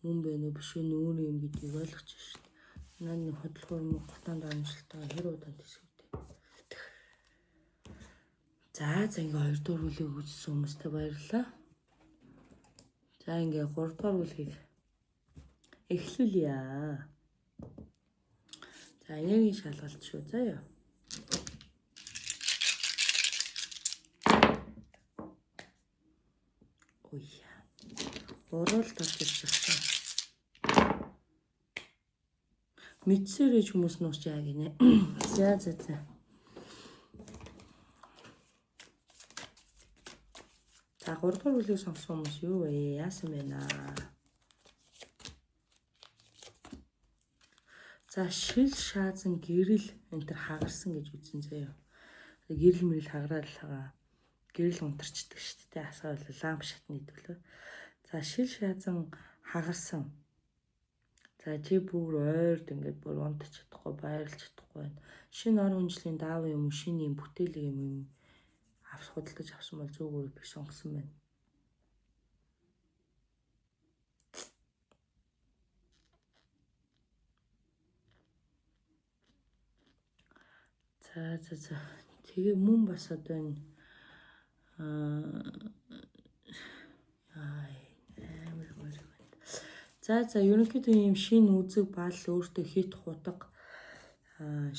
Speaker 1: Мөн байна уу биш үү өөр юм гэдгийг ойлгож шít. Наа нэг хөдөл хуурмаг гутаан дамжлалтайгаа хэр удаан тэсгэгдээ. За за ингээ 2 дугаар бүлгийг үзсэн хүмүүстээ баярлалаа. За ингээ 3 дугаар бүлгийг эхлүүлье. За энергийн шалгалт шүү заяа. Ой. Уруул орж ирж байна. Мэдсээр ээж хүмүүс нууч яа гинэ. За за за. За 3 дугаар бүлгийг сонгосон хүмүүс юу вэ? Яасан бэ наа? За шил шаазан гэрэл энэ төр хагарсан гэж үзэн заяа. Гэрэл мэрэл хагараад л байгаа. Гэрэл унтарчдаг шүү дээ. Асаа бол ламп шатны гэдэг лөө. За шил шаазан хагарсан. За чи бүр ойрд ингээд бүр унтаж чадахгүй, байрлаж чадахгүй байна. Шинэ ор хүнжлийн даавын юм, шинэ юм бүтээлэг юм авс худалдаж авсан бол зөв группийг сонгосон байна. За за за. Тэгээ мөн бас одоо энэ За ерөнхийдөө ийм шинэ үзэг бал өөртөө хит хутга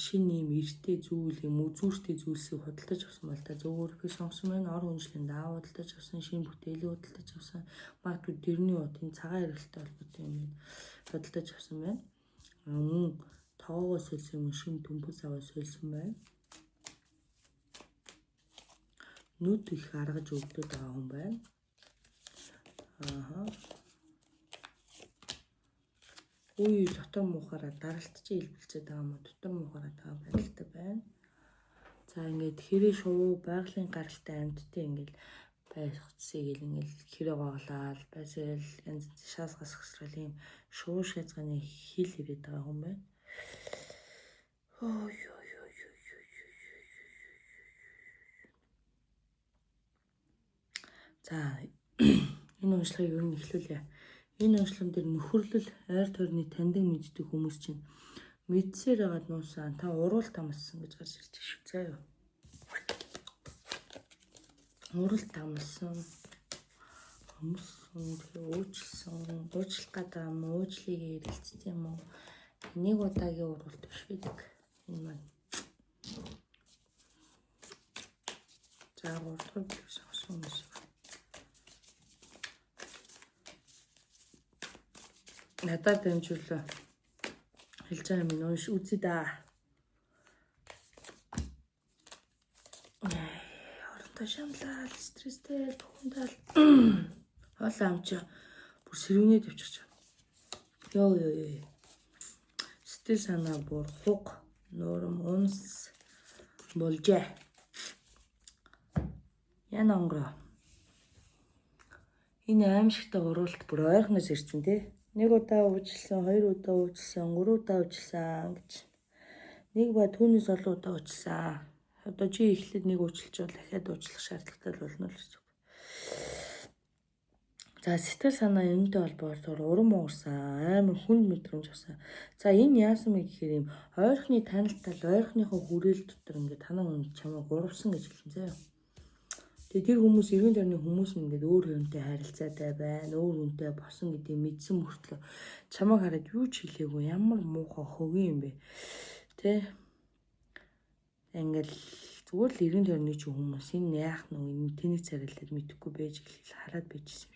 Speaker 1: шинэ ийм эртээ зүйл юм үзүүртэй зүйлсийг худалдаж авсан бол та зөв би сонгосон байна. Ор хүнжлийн даа худалдаж авсан, шинэ бүтээлийг худалдаж авсан. Магадгүй дэрний удын цагаан эргэлтэй холбоотой юм худалдаж авсан байна. Мөн тоогоо сольсон юм шинэ төмпөс аваад сольсон байна. Нүд их аргаж өвдөд байгаа хүн байна. Ааха. Үе дотор муухаараа даралтчийн илбэлцээд байгаа юм уу? Дотор муухаараа байгаа байдалтай байна. За ингээд хэрэг шувуу байгалийн гаралтай амьдтай ингээд байхцыг ил ингээд хэрэг гоглаал байсэл янз янз шаас гасгасрал ийм шувуу шаазганы хил ирээд байгаа хүн байна. Ой ой ой ой. За энэ уншлагыг ер нь эхлүүлье. Энэ уншлаган дээр нөхөрлөл ойр тойрны таньдаг мэддэг хүмүүс чинь мэдсээр байгаад нуусан та уруул тамалсан гэж гарч ирж шүү. За юу. Уруул тамалсан. Өмсөн тэгээ уучлсан, уучлах гэдэг юм уу, уучлалыг ярилцсан юм уу? Нэг удаагийн уруулт биш байдаг. Энэ маань. За 3 дахь бүлэг сонгосон хүмүүс. Надад дамжуулаа. Хэлж байгаа юм унш үзье да. Оронтой шамлал, стресстэй, түхэндэл. Хоолой амчаа бүр сэрүүнээ төвчих. Йоо ёо ёо. Сэтгэл санаа бүр хуг, нурам, унс болжээ. Яна онгороо. Энэ аимшигтай уруулт бүр ойрхоноос ирсэн тий. Нэг удаа уучлсан, хоёр удаа уучлсан, гурван удаа уучлсан гэж. Нэг ба түүнээс олон удаа уучлсан. Одоо чи эхлээд нэг уучлж бол дахиад уучлах шаардлагатай болно л гэсэн үг. За сэтгэл санаа юунтай холбоотойгоор урам уурсан, амар хүнд мэдрэмж авсан. За энэ яасан бэ гэхээр юм ойрхны танил тал, ойрхныхоо хүрээл дотор ингээд танаа хүн чамайг уурвсан гэж хэлсэн заяа. Тэгээ тэр хүмүүс эргэн тойрны хүмүүс нь ингээд өөр хүнтэй харилцаатай байна, өөр хүнтэй босон гэдгийг мэдсэн мөртлөө чамайг хараад юу ч хэлээгүй, ямар муухай хөгийн юм бэ? Тэ? Ингээл зүгээр л эргэн тойрны ч хүмүүс энэ яах нь энэ тэнийг царайлаад мэдэхгүй байж эхлэл хараад байжсэн.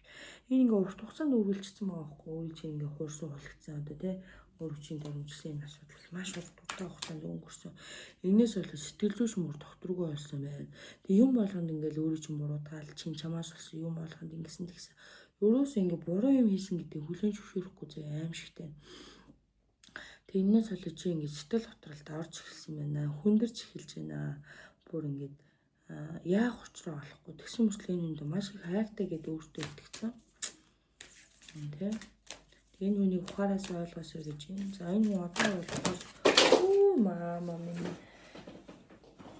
Speaker 1: Энэ ингээ урт хугацаанд үргэлжлсэн байгаа байхгүй юу? Чи ингээ хуурсан хулгцсан одоо тэ өөр хүчин дөрвөлжсөн энэ асуудал маш урт удаан хугацаанд өнгөрсөн. Энээс болоод сэтгэл зүйч мөр докторгүй болсон байна. Тэг юм болгонд ингээл өөрөө чинь буруутгаал чин чамаас болсон юм болгонд ингэсэн тэгсэн. Өөрөөсөө ингээ буруу юм хийсэн гэдэг хүлээн зөвшөөрөхгүй зөө аимшигтай. Тэг энээс болоод чи ингээ сэтгэл готролд орж эхэлсэн байна. Хүндэрч эхэлж байна. Бүр ингээд яах учраа олохгүй. Тэгсэн мөртлөө энэ хүнд маш их хайртай гэдээ өөртөө итгэсэн. Тэ. Энэ хүнийг ухаараас ойлгосоо гэж юм. За энэ хүн одоо болохоор үү мама минь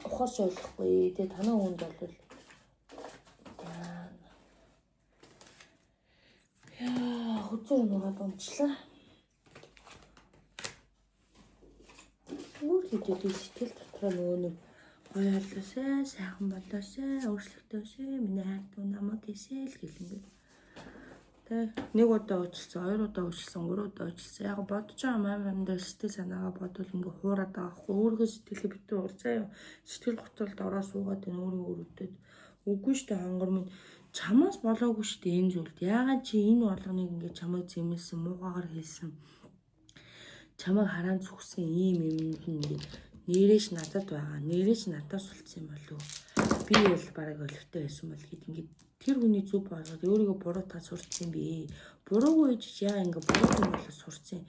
Speaker 1: ухаарч ойлгохгүй. Тэгээ танаа хүнд бол яа хөзөр нугаад унчлаа. Өөр хэдий сэтгэл дотроо нөгөө нэг гоё болоосай, сайхан болоосай, өөрчлөлтөөсэй, миний хайртай намайг хийсэй л гэлэнгээ. Тэ нэг удаа уучлсан, хоёр удаа уучлсан, гурван удаа уучлсан. Яг бодож байгаа юм амьдрал сэтгэл санаагаа бодвол ингээ хуураад байгаа хгүй. Өөрийнхөө сэтгэлээ битүү урзаа юу. Сэтгэл готролд ороо суугаад энэ өөрийн өрөвдөд үгүй штэ хонгор минь чамаас болоогүй штэ энэ зүйлд. Яагаад чи энэ болгоныг ингээ чамайг зэмлсэн, муугаагаар хэлсэн. Чамайг хараан зүгсэн ийм юмд нь ингээ нэрээш надад байгаа. Нэрээш надаас үлдсэн юм болов уу? Би бол бараг олигтой байсан бол гэд ингээд тэр хүний зүв болгоод өөрийгөө буруутгаад сурцсан бэ. Буруугүй ээж яа ингээ буруу юм болоод сурцсан.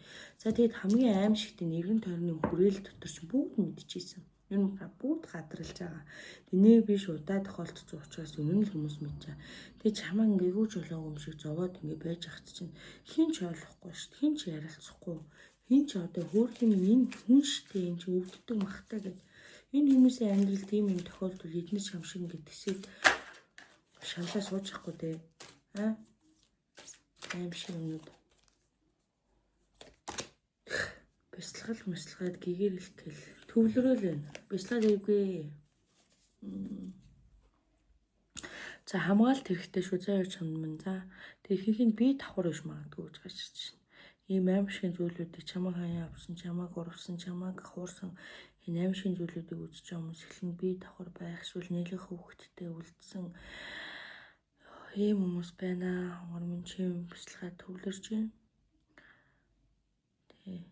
Speaker 1: За тэгэд хамгийн аимшигт нь эргэн тойрны хүрээл дотор ч бүгд мэдчихсэн. Ер нь бүгд гадралж байгаа. Тэг нэг биш удаа тохиолдсон учраас ер нь л хүмүүс мэдчихэ. Тэг чамаа ингээ юу ч болоогүй юм шиг зовоод ингээ байж хат чинь хин ч ойлгохгүй шүү дээ. Хин ч ярилцахгүй. Хин ч одоо хөөх юм энэ хүн штэ энэ чи өвддөг махтай гэд. Энэ хүмүүсийн амьдрал тийм юм тохиолдвол эднэр чам шиг ингээ тэсээд шамлаа сууж явахгүй дээ. Аа? Аим шиг юмнууд. Бясалгал мэсалгаад гэгэрэлтэл төвлөрөөл байна. Бясалгаад эвгүй. За хамгаалт хэрэгтэй шүү. За юу чамд мэн. За тэг ихэнх нь бие давхар биш магадгүй гэж гарч ирж байна. Ийм аимшигын зүйлүүдийг чамайг хаяа авсан, чамайг урвсан, чамайг хуурсан энэ аимшигын зүйлүүдийг үзэж байгаа хүмүүс эхлэн бие давхар байх, эсвэл нэлэх хүүхэдтэй үлдсэн ийм хүмүүс байна. Хонгор минь чим бяцлагаа төвлөрж байна. Тэ.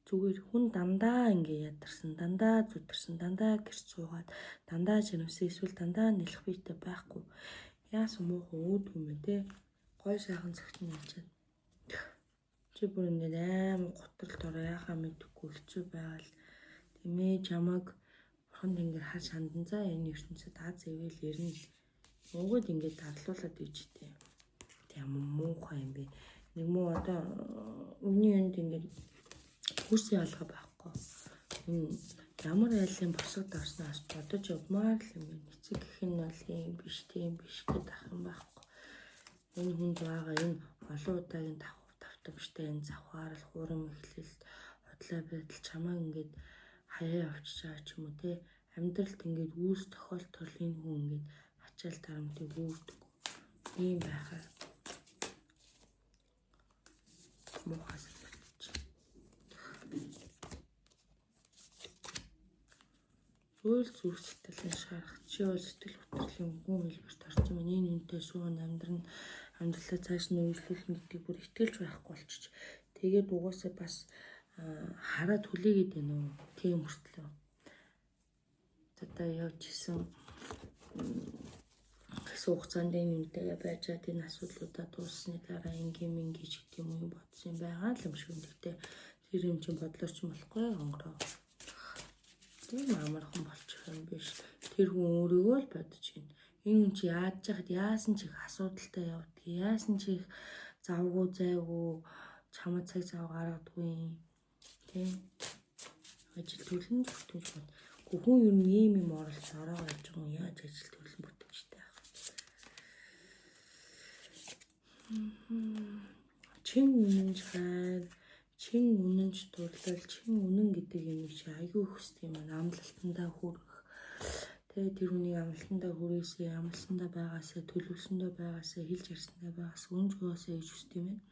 Speaker 1: Зүгээр хүн дандаа ингээ ядарсан, дандаа зүдэрсэн, дандаа гэрч суугаад, дандаа жирэмсэн эсвэл дандаа нэлэх биетэй байхгүй. Яасан муухан үүдгүй юм бэ те. Гой сайхан цагт нь ялчаад. Чи бүр ингээд аим готролд ороо яхаа мэдэхгүй хэцүү байгаал. Тэмээ чамайг бурхан тэнгэр хар шандан за энэ ертөнцид аз ивэл ирнэ. Уугаад ингээд дарлуулад ижтэй. Тэг ямар муухай юм бэ. Нэг муу одоо өмнө юунд ингээд хөрсөн ялгаа байхгүй. Энэ ямар айлын босго дарснаас бодож явмаар л юм байна. Эцэг гэх нь бол ийм биш, тийм биш гэдэг ах юм байхгүй. Энэ хүнд байгаа энэ олон удаагийн давтамжтай энэ завхаарл, хурам эхлэлт, худлаа байдал чамайг ингээд хаяа явчихж байгаа ч юм уу те. Амьдралд ингээд үүс тохиолдол энэ хүн ингээд ачаал тарамтыг үүрдэг. Ийм байхаар муухай санагдчих. Зүйл зүрх сэтгэлийн шарах, чи бол сэтгэл хөдлөлийн гүн хэлбэрт орсон байна. Энэ үнтэй суун амьдран амьдралаа цааш нь үргэлжлүүлнэ гэдгийг бүр итгэлж байхгүй болчих. Тэгээд угаасаа бас хараад хүлээгээд байна уу? Тийм мөртлөө. Одоо явж исэн гэсэн хугацаанд энэ үнтэйгээ байжгаад энэ асуудлуудаа дууссаны дараа ингийн мингий ч гэдэг юм уу бодсон байгаа л юм шиг. Гэхдээ тэр юм чинь бодлоор ч болохгүй онгороо. Тийм амархан болчих юм биш. Тэр хүн өөрийгөө л бодож байна. Энэ хүн чи яаж яхад яасан ч их асуудалтай явдаг. Яасан ч их завгүй зайгүй чамд цаг зав гаргадаггүй юм. Тийм. Ажил төлөн бүтэмж бод. Хүн ер нь ийм юм оролцоо ороогоо явж байгаа хүн яаж ажил төлөн бүтэмжтэй байх вэ? Чин үнэнч хайр, чин үнэнч дурлал, чин үнэн гэдэг юмыг чи айгүй хүсдэг юм байна. Амлалтандаа хүрэх. Тэгээ тэр хүнийг амлалтандаа хүрээсээ, амлсандаа байгаасаа, төлөвлөсөндөө байгаасаа, хэлж ярьсандаа байгаасаа, үнж байгаасаа гэж хүсдэг юм байна.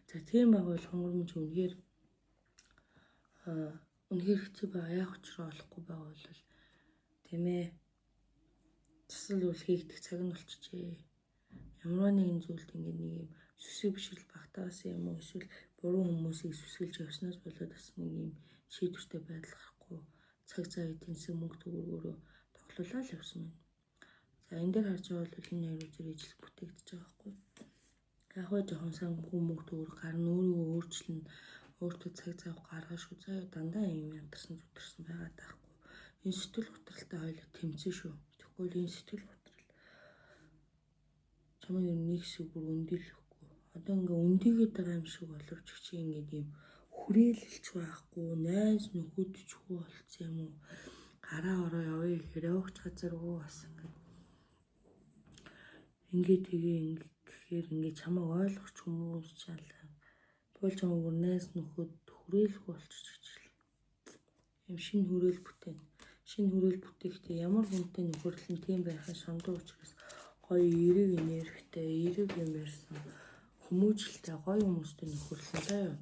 Speaker 1: За тийм байгаа бол хонгор минь чи үнэхээр үнэхээр хэцүү байгаа. Яг учраа олохгүй байгаа бол тийм ээ. Засал үйл хийгдэх цаг нь болчихжээ. Ямар нэгэн зүйлд ингээд нэг юм сүсэг бишрэл багтаасан юм уу эсвэл буруу хүмүүсийг сүсгэлж явснаас болоод бас нэг юм шийдвэртэй байдал гарахгүй цаг зав эдийн засаг мөнгө төгрөгөөрөө тоглуулаад явсан байна. За энэ дээр харж байгаа бол энэ хоёр үзэр ижил бүтээгдэж байгаа байхгүй. Яг хөө жоохон санхүү мөнгө төгрөг гарна, өөрийгөө өөрчилнө, өөртөө цаг зав гаргах шүү. За дандаа юм ядарсан зүтэрсэн байгаа таахгүй. Энэ сэтгэл готролтой хоёулаа тэмцэн шүү. Тэгэхгүй л энэ сэтгэл готрол чамайг ер нь нэг хэсэг бүр өндийлэхгүй. Одоо ингээ өндийгээд байгаа юм шиг боловч чи ингээд юм хүрээлэлч байхгүй, найз нөхөдчгүй болцсон юм уу? Гараа ороо явъя гэхээр явах газаргүй бас ингээд ингээ тэгээ ингээ гэхээр ингээ чамайг ойлгох хүмүүс чалаа. Бол чамайг бүр найз нөхөд хүрээлэхгүй болчих гэж л. Юм шинэ хүрээл бүтээн. Шинэ хүрээл бүтээхдээ ямар хүнтэй нөхөрлөн тийм байхын сондоо учраас гоё эерэг энергитэй, эерэг юм ярьсан хүмүүжлтэй гоё хүмүүстэй нөхөрлөн заяа.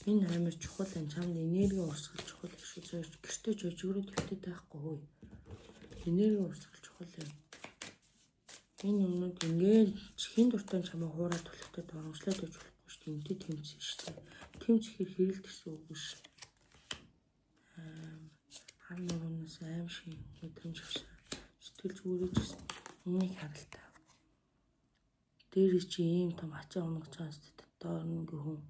Speaker 1: Энэ амар чухал энэ чамд энерги урсгал чухал их шүү. Заяа гэртээ жожигруу твтэд байхгүй хөөе. Энерги урсгал чухал юм. Энэ юмнууд ингээд хэн дуртай чамайг хуурай түлхтэй доромжлоод байж болохгүй шүү дээ. Энтэй тэмцэн шүү дээ. Тэмцэхэр хэрэлт гэсэн үг биш. Хар нугнаас аим шиг мэдрэмж авсан. Сэтгэл зүгээрээ ч гэсэн энийг харалта. Дээрээ чи ийм том ачаа унгаж байгаа юм доор нэг хүн.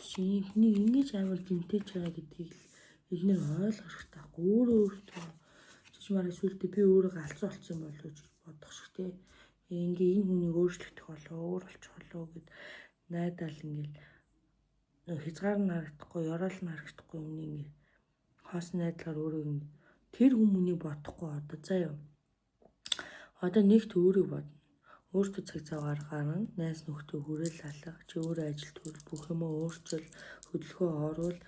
Speaker 1: Чи нэг ингэж амар гинтэж байгаа гэдгийг л эднэр ойлгох хэрэгтэй байхгүй. Өөрөө өөртөө чичмаараа сүултээ би өөрийгөө алцсан болцсон болов уу гэж бодох шиг те. Ингээ энэ хүнийг өөрчлөгдөх болов, өөр болчих болов гэд найдаал ингээл нөө хязгаар нь харагдахгүй, ёроол нь харагдахгүй юмны ингээ хоос найдлаар өөрөө ингээ тэр хүмүүнийг бодохгүй одоо заа юу. Одоо нэгт өөрийгөө бодно. Өөртөө цаг зав гаргаар нь найз нөхдөд хүрээл алга, чи өөрөө ажил төрөл бүх юмаа өөрчил, хөдөлгөөн оруул.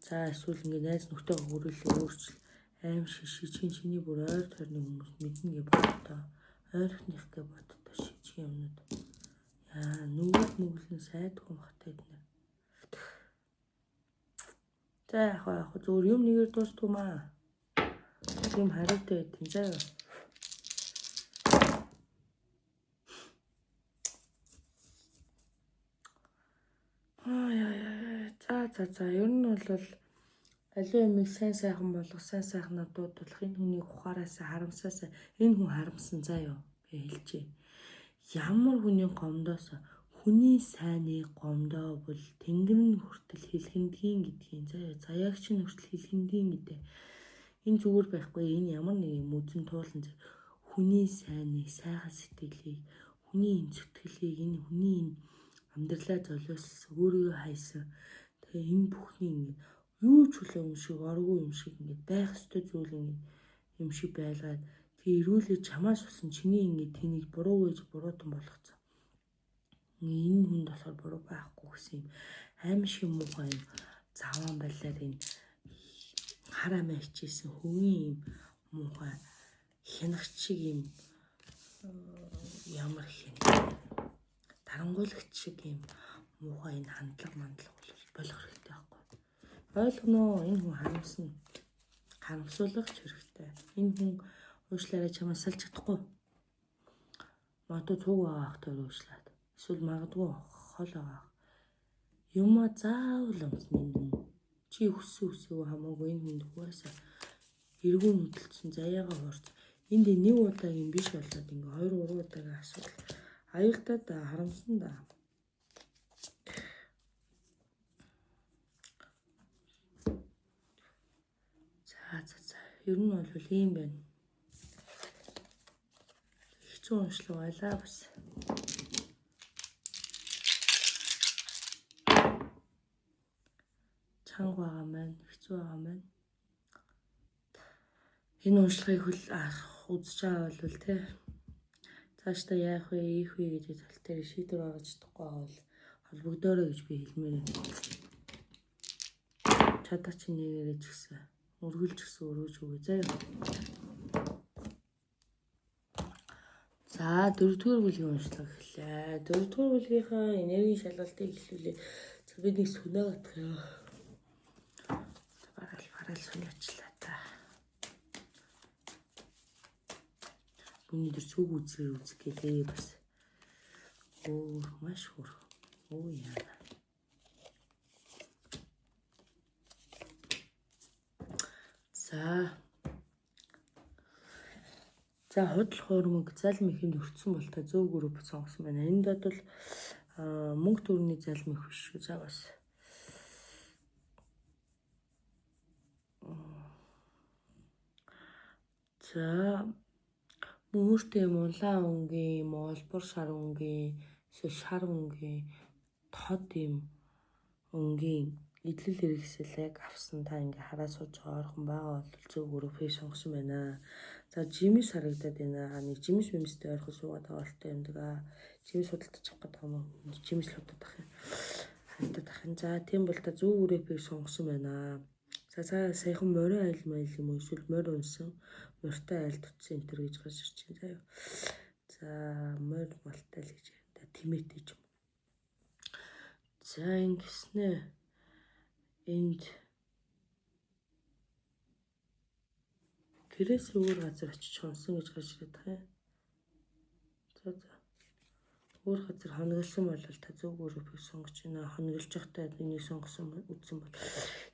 Speaker 1: За эсвэл ингээ найз нөхдөд хүрээлээ өөрчил. Аим шиг чин чиний бүр ойр тойрны хүмүүс мэднэ гэж боддоо. Ойрхных гэж боддоо шижиг юмнууд. Яа, нүгэл нүгэл нь сайдгүй бахтай эднэр. За яг яг зүгээр юм нэгээр дуустгүй маа. Тийм хариутай байдیں۔ Заа. Аа яа яа. За за за. Ер нь бол аливаа юмыг сайн сайхан болгох, сайн сайхнаар дуудуулах, энэ хүнийг ухаараасаа, харамсаасаа, энэ хүн харамсан заа юу. Би хэлчихье. Ямар хүний гомдоос хүний сайныг гомдоо бол тэнгэр нь хүртэл хэлхэндгийн гэдгийг заа юу. Заяагч нь хүртэл хэлхэндгийн гэдэг. Энэ зүгээр байхгүй. Энэ ямар нэг юм үзэн туулан зэ. Хүний сайныг, сайхан сэтгэлийг, хүний энэ зүтгэлийг, энэ хүний энэ амьдралаа золиослсон, өөрийгөө хайсан. Тэгээ энэ бүхний ингэ юу ч хүлээ юм шиг, оргүй юм шиг ингэ байх ёстой зүйл ингэ юм шиг байлгаад тэгээ эргүүлээ чамаас усан чиний ингэ тэнийг буруу гэж буруутан болгоцсон. Энэ хүнд болохоор буруу байхгүй гэсэн юм аим шиг муухай юм заваан байлаар энэ хар амиа хичээсэн хөгийн юм муухай хянагч шиг юм ямар хин дарангуулагч шиг юм муухай энэ хандлага мандлага бол болох хэрэгтэй байхгүй. Ойлгоно, энэ хүн харамсна. Харамсуулах ч хэрэгтэй. Энэ хүн уушлаарай чамаас салж чадахгүй. Магадгүй цуг байгаа хахтай уушлаад. Эсвэл магадгүй хол байгаа. Юмаа заавал өмсөн энэ хүн. Чи хүссэн хүсээгүй хамаагүй энэ хүнд угаасаа эргүүн хөдөлсөн заяагаа хуурц. Энд нэг удаагийн биш болоод ингээ 2 3 удаагийн асуудал. Аюултай да, харамсан да. За за за. Ер нь бол ийм байна. Хэцүү уншлаг байлаа бас. Чанга байгаа маань, хэцүү байгаа маань. Энэ уншлагыг хөл үзэж байгаа бол тэ цаашдаа яах вэ, ийх вэ гэж тал дээр шийдвэр гаргаж чадахгүй байгаа бол холбогдоорой гэж би хэлмээр байна. Чадах чи нэгээрээ ч гэсэн өргөлж гэсэн өргөж өгөө заяа. За дөрөвдүгээр бүлгийн уншлага эхэллээ. Дөрөвдүгээр бүлгийнхаа энергийн шалгалтыг эхлүүлээ. За би нэг сүнээ гатах юм. Бараал сүнээчлээ та. Миний дээр цүг үзээр үзэх гэлээ бас. Өөр маш хөр. Өө яана. За. За худал хуурмаг залм ихэнд өртсөн бол та зөв групп сонгосон байна. Энд бол мөнгө төгрөний залм их биш шүү. За бас. За мөртөө юм улаан өнгийн, юм олбор шар өнгийн, эсвэл шар өнгийн, тод юм өнгийн эдлэл хэрэгсэл яг авсан та ингээ хараа сууж байгаа орхон байгаа бол зөв группийг сонгосон байна. За жимс харагдаад байна. Нэг жимс мэмстэй ойрхон суугаад байгаа болтой юм даа. Жимс худалдаж авах гэдэг юм уу? Жимс л худалдах ах юм. Харагдаад ах юм. За тийм бол та зөв группийг сонгосон байна. За саяхан морин айл майл юм уу эсвэл морь унсан, морьтой айл тутсан энэ төр гэж гарч ирж байна заяа. За морь малтай л гэж байна. Да тэмээтэй ч юм. За ингэснэ энд гэрээс өөр газар очиж хонсон гэж гарч ирээд байгаа юм. За за. Өөр газар хоноглосон бол та зөв группийг сонгож байна. Хоноглож байхдаа энийг сонгосон үзсэн бол.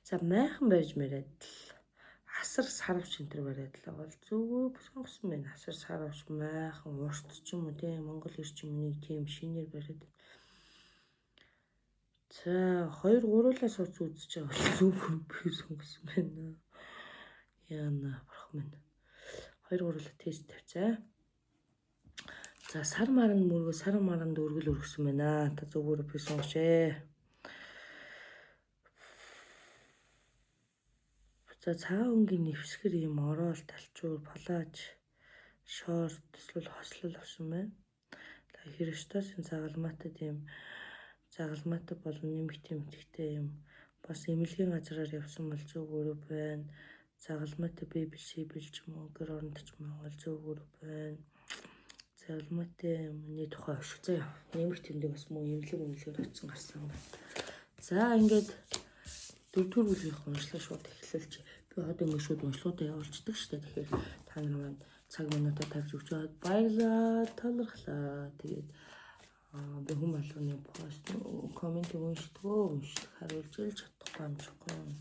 Speaker 1: За майхан барьж мариад л асар сарвч энэ төр бариад л бол зөв групп сонгосон байна. Асар сарвч майхан урт ч юм уу тийм Монгол эрчим нэг тийм шинээр бариад. За 2 3-уулаа сууц үзэж байгаа бол зөв группийг сонгосон байна. Яна бурхан минь. 2 3-уулаа тест тавьцаа. За сар маранд мөргөө сар маранд өргөл өргөсөн байна. Та зөв группийг сонгоч ээ. За цагаан өнгийн нэвсгэр юм ороод талчуур палаж шорт эсвэл хослол авсан байна. За Христосын загалмаатай тийм загалмаатай болон нэмэх тэмдэгтэй юм бас эмнэлгийн газраар явсан бол зөв групп байна. Загалмаатай библ шибл ч юм уу гэр оронд ч юм уу бол зөв групп байна. За улмаатай юмны тухай унших заяа. Нэмэх тэмдэг бас мөн имлэг үнэлгээр очсон гарсан байна. За ингээд дөрөвдүгээр бүлгийнх уншлага шууд эхлүүлж би одоо ингээд шууд уншлагуудаа явуулчихдаг шүү дээ. Тэгэхээр та нар маань цаг минутаа тавьж өгч байгаад баярлалаа, талархлаа. Тэгээд би хүн болгоны пост комментиг уншдаг, уншдаг хариулж л чадахгүй амжихгүй юм.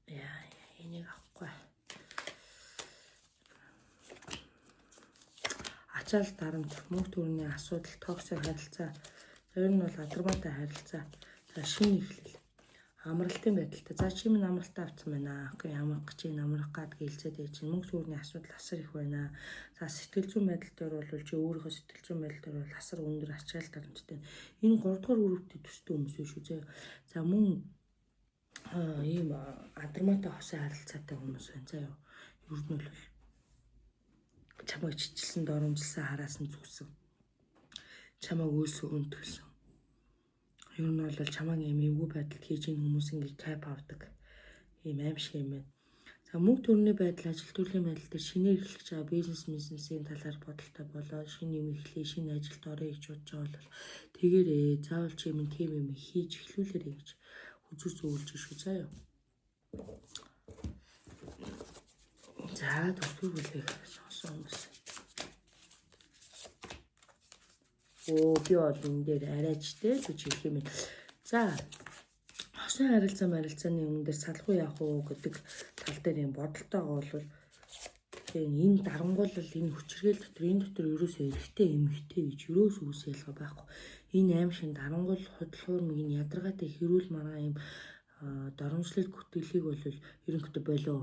Speaker 1: Яа, энийг авахгүй. Ачаал дарамт, мөнгө төгрөгийн асуудал, токсик харилцаа, ер нь бол адармаатай харилцаа. За шинэ эхлэл. Амралтын байдалтай. За чи минь амралтаа авсан байна. Окей, амрах гэж чинь амрах гад гэлцээд байж чинь мөнгө төгрөгийн асуудал асар их байна. За сэтгэл зүйн байдал дээр бол чи өөрийнхөө сэтгэл зүйн байдал дээр бол асар өндөр ачаал дарамттай. Энэ 3 дугаар групптэй төстэй хүмүүс биш үү зөө. За мөн ийм адармаатай хосын харилцаатай хүмүүс байна заа юу. Ер нь бол чамайг чичлсэн, доромжилсан, хараасан зүгсэн. Чамайг үйлс өгөнтгөлсөн. Ер нь бол чамайг ийм эвгүй байдалд хийж ийн хүмүүс ингээд кайп авдаг. Ийм аим шиг юм байна. За мөнгө төрний байдал, ажил төрлийн байдал дээр шинээр эхлэж байгаа бизнес бизнесийн талаар бодолтой болоо, шинэ юм эхлэе, шинэ ажилд орё гэж бодож байгаа бол тэгээрээ заавал чи юм тийм юм хийж эхлүүлээрэй гэж хүзүүр зөвлөж шүү заа юу. За дөрөвдүгээр бүлгийг сонсон хүмүүс. Оо би бол энэ дээр арайчтай л гэж хэлэх юм. За хосын харилцаа марилцааны юм дээр салах уу яах уу гэдэг тал дээр юм бодолтой байгаа бол тэгээ энэ дарангуйлал энэ хүчиргээл дотор энэ дотор ерөөсөө эрэгтэй эмэгтэй гэж ерөөсөө үс ялгаа байхгүй. Энэ аим шин дарангуул худал хуурмыг энэ ядаргаатай хэрүүл маргаа юм доромжлол гүтгэлийг бол ерөнхийдөө болоо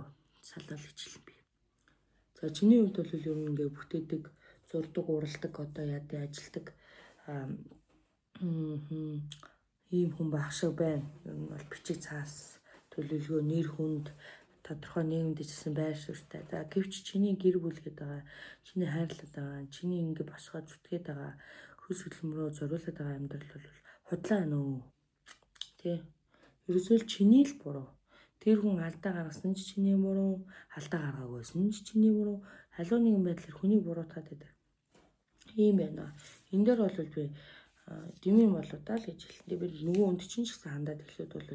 Speaker 1: салаал гэж хэлнэ би. За чиний хувьд бол ер нь ингээ бүтээдэг, зурдаг, уралдаг, одоо яа ажилдаг ийм хүн байх шиг байна. Ер нь бол бичиг цаас төлөвлөгөө, нэр хүнд тодорхой нийгэмд ичсэн байр суурьтай. За гэвч чиний гэр бүл гэдэг байгаа, чиний хайрлаад байгаа, чиний ингээ босгоод зүтгээд байгаа, хөлс хөдөлмөрөө зориулаад байгаа амьдрал бол худлаа байна уу? Тэ? Ерөөсөө л чиний л буруу. Тэр хүн алдаа гаргасан ч чиний буруу, алдаа гаргаагүйсэн ч чиний буруу. Аливаа нэгэн байдлаар хүнийг буруутгаад байдаг. Ийм байна. Энэ дээр бол би дэмий болоо даа л гэж хэлнэ. Би нөгөө хүнд чинь ч гэсэн хандаад эхлээд бол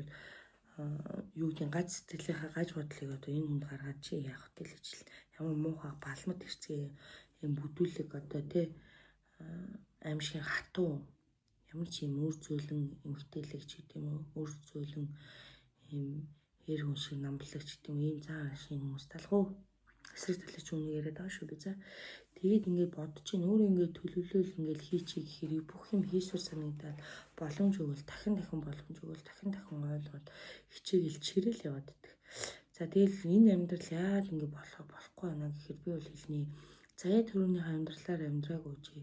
Speaker 1: юу гэдгийг гаж сэтгэлийнхаа гаж бодлыг одоо энэ хүнд гаргаад чи яах вэ гэж хэлнэ. Ямар муухай балмад хэрцгий юм бүдүүлэг одоо тий аимшигын хатуу ямар ч юм үр зөөлөн эмгтээлэг ч гэдэг юм уу, үр зөөлөн юм эр хүн шиг намблагч гэдэг юм ийм цаан шиг хүмүүс талах уу? Эсрэг талын ч үнийг яриад байгаа шүү би за. Тэгээд ингээд бодож чинь өөрөө ингээд төлөвлөөл ингээд хийчихье гэхээр бүх юм хийсвэр санагдаад боломж өгвөл дахин дахин боломж өгвөл дахин дахин ойлгоод хичээгээл чирэл яваад идэх. За тэгэл энэ амьдрал яагаад ингээд болох болохгүй байна гэхээр би бол хэлнэ. Заяа төрөнийхөө амьдралаар амьдраагүй чи.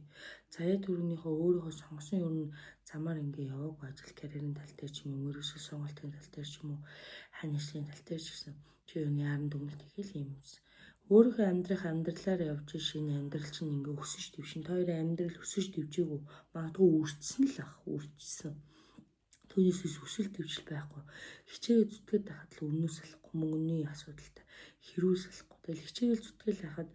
Speaker 1: Заяа төрөнийхөө өөрийнхөө сонгосон ер нь замаар ингээ яваагүй ажил карьерийн тал дээр ч юм уу, мэргэжил сонголтын тал дээр ч юм уу, хань ажлын тал дээр ч гэсэн чи юу яаран дүгнэлт хийх юм юмс. Өөрийнхөө амьдрах амьдралаар явж шинэ амьдрал чинь ингээ өсөж дэвшин. Та хоёрын амьдрал өсөж дэвжээгүй. Магадгүй үрчсэн л ах, үрчсэн. Түүнээс биш өсөл дэвжил байхгүй. Хичээгээ зүтгээд байхад л өмнөөс салахгүй, мөнгөний асуудалтай, хэрүүл салахгүй. Тэгэл хичээгээл зүтгээл байхад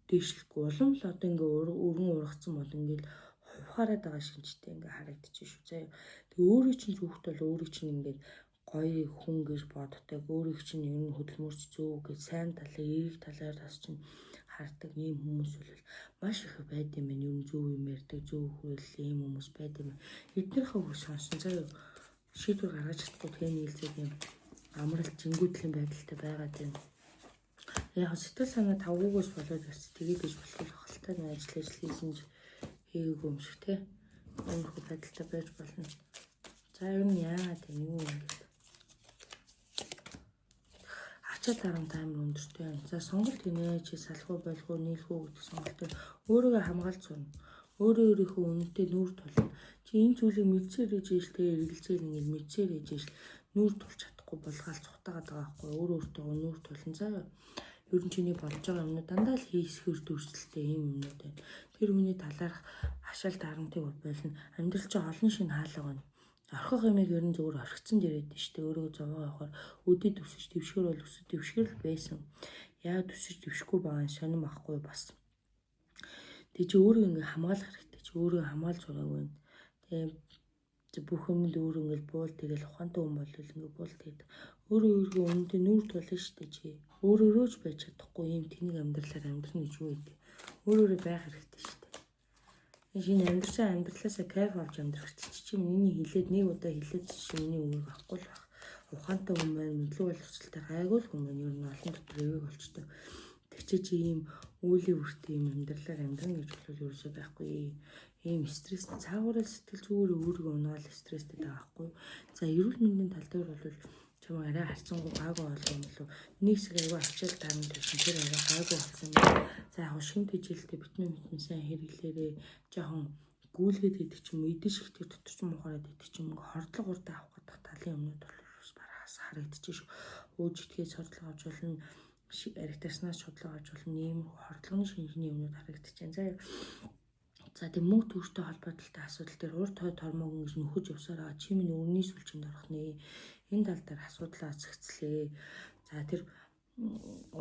Speaker 1: дээшлэхгүй. Улам л одоо ингээ өргөн ургацсан бол ингээл хувхаараад байгаа шинжтэй ингээ харагдчих шүү заяа. Тэг өөрийн чинь зүгт бол өөрийн чинь ингээд гоё хүн гэж боддог. Өөрийг чинь ер нь хөдөлмөрч зөв гэж сайн талыг, эерэг талаар бас чинь хардаг ийм хүмүүс бол маш их байд юм байна. Ер нь зөв юм ярьдаг, зөв хүрээлэл ийм хүмүүс байд юм байна. Эднийхээ үг сонсон заяа. Шийдвэр гаргаж чадахгүй тэн нийлцээд юм амралт жингүүдлийн байдалтай байгаад байна. Яг сэтгэл санаа тавгүйгээс болоод бас тэгээд гэж болох хальтай нэг ажил ажил хийсэн ч хийгээгүй юм шиг те. Иймэрхүү байдалтай байж болно. За ер нь яагаад юм юу юм гээд. Ачаал дарамт амар өндөртэй байна. За сонголт хийнэ чи салах уу болох уу нийлэх үү гэдэг сонголт өөрийгөө хамгаалж сурна. Өөрөө өөрийнхөө үнэтэй нүүр тулна. Чи энэ зүйлийг мэдсээр ээж ижил те эргэлзээл ингээд мэдсээр ээж ижил нүүр тулж чадахгүй булгаал цухтаагаад байгаа байхгүй өөрөө өөртөө нүүр тулна заа. Ер нь чиний болж байгаа юмнууд дандаа л хийсгэр дүрслэлтэй ийм юмнууд байна. Тэр хүний талаарх ачаал дарамтыг болно. Амьдрал чинь олон шинэ хаалга байна. Орхих юмыг ер нь зөвхөн орхицсан дээр байдаг шүү дээ. Өөрийгөө зовоо явахаар өдөө төвсөж дэвшгэр бол өсөж дэвшгэр л байсан. Яагаад өсөж дэвшихгүй байгаа юм сонирм ахгүй бас. Тэгээ чи өөрөө ингээ хамгаалах хэрэгтэй. Чи өөрөө хамгаалж сураагүй юм. Тэгээ бүх юмд өөрөө ингээл буул тэгэл ухаантай хүн бол ингээ буул тэгээд өөрөө өөрийгөө өмнөдөө нүүр тулна шүү дээ чи. Өөрөөрөө ч байж чадахгүй ийм тэнэг амьдралаар амьдрна гэж юу гэдэг. Өөрөөрөө байх хэрэгтэй шүү дээ. Энэ шинэ амьдрал амьдралаасаа кайф авч амьдрах чи чи миний хэлээд нэг удаа хэлээд чи миний үгийг авахгүй л байх. Ухаантай хүн байна, мэдлэг боловсролтой гайгүй л хүн байна. Ер нь олон дотор эвэг болчтой. Тэгчээ чи ийм үүлийн бүртээ ийм амьдралаар амьдрна гэж бол ерөөсөө байхгүй. Ийм стресс цаагаараа сэтгэл зүгээр өөрийгөө унаал стресстэй байгаа байхгүй. За эрүүл мэндийн тал дээр бол чамайг арай харцангуй гайгүй болгох юм болов нэг хэсэг айгүй ачаал дарамт байсан тэр арай гайгүй болсон юм. За яг шин тэжээлтэй витамин витамин сайн хэрэглээрээ жоохон гүйлгээд идэх ч юм уу идэж шигтэр дотор ч муухайраад идэх ч юм ингээ хордлого урдаа авах гэдэг талын юмнууд бол бас бараас харагдчих шүү. Өөж итгэж хордлого авч болно аригтарснаас шудлага авч болно ийм хордлогын шинжний юмнууд харагдчих. За За тэг мөнгө төгрөгтэй холбоотой асуудал дээр урд хойд тормог ингэж нөхөж явсаар байгаа чи минь өрний сүлжээнд орох нэ. Энэ тал дээр асуудлаа зэгцлээ. За тэр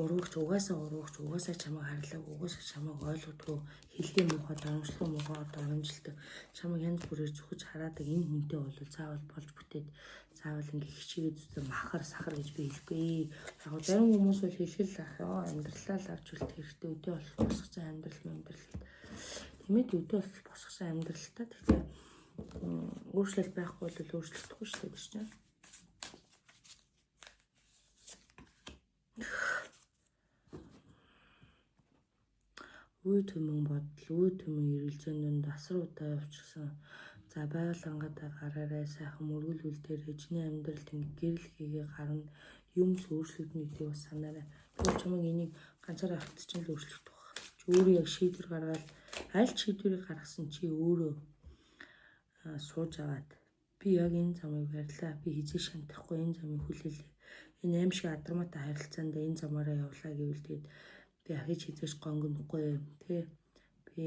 Speaker 1: уруугч угаасаа уруугч угаасаа чамайг харлаа угаасаа чамайг ойлгодгоо хэлхээ муухай доромжлох муухай доромжилдог чамайг янз бүрээр зүхэж хараадаг энэ хүнтэй бол заавал болж бүтээд заавал ингээ хичээгээ зүтэ махар сахар гэж би хэлэхгүй. Яг зарим хүмүүс бол хэлхэл ах ёо амьдралаа л авч үлдэх хэрэгтэй өдөө болох босгосон амьдрал амьдрал гэд. Тэмээд өдөө болох босгосон амьдрал та тэгэхээр өөрчлөлт байхгүй бол өөрчлөгдөхгүй шүү дээ чинь. Үе төмөн бодол, үе төмөн эргэлзээнд донд асар удаа явчихсан. За байгаль ангадаа гараарай, сайхан мөргөл үлдээрэй, чиний амьдралд ингэ гэрэл хийгээ гарна, юмс өөрчлөгдөнө гэдгийг бас санаарай. Би чамайг энийг ганцаараа автчих чинь л өөрчлөгдөх байх. Чи өөрөө яг шийдвэр гаргаад аль шийдвэрийг гаргасан чи өөрөө сууж агаад би яг энэ замыг барьлаа. Би хизээ шантрахгүй энэ замыг хүлээлээ. Энэ аим шиг адармаатай харилцаанд энэ замаараа явлаа гэвэл тэгээд би ахиж хизээш гонгонохгүй тий. Би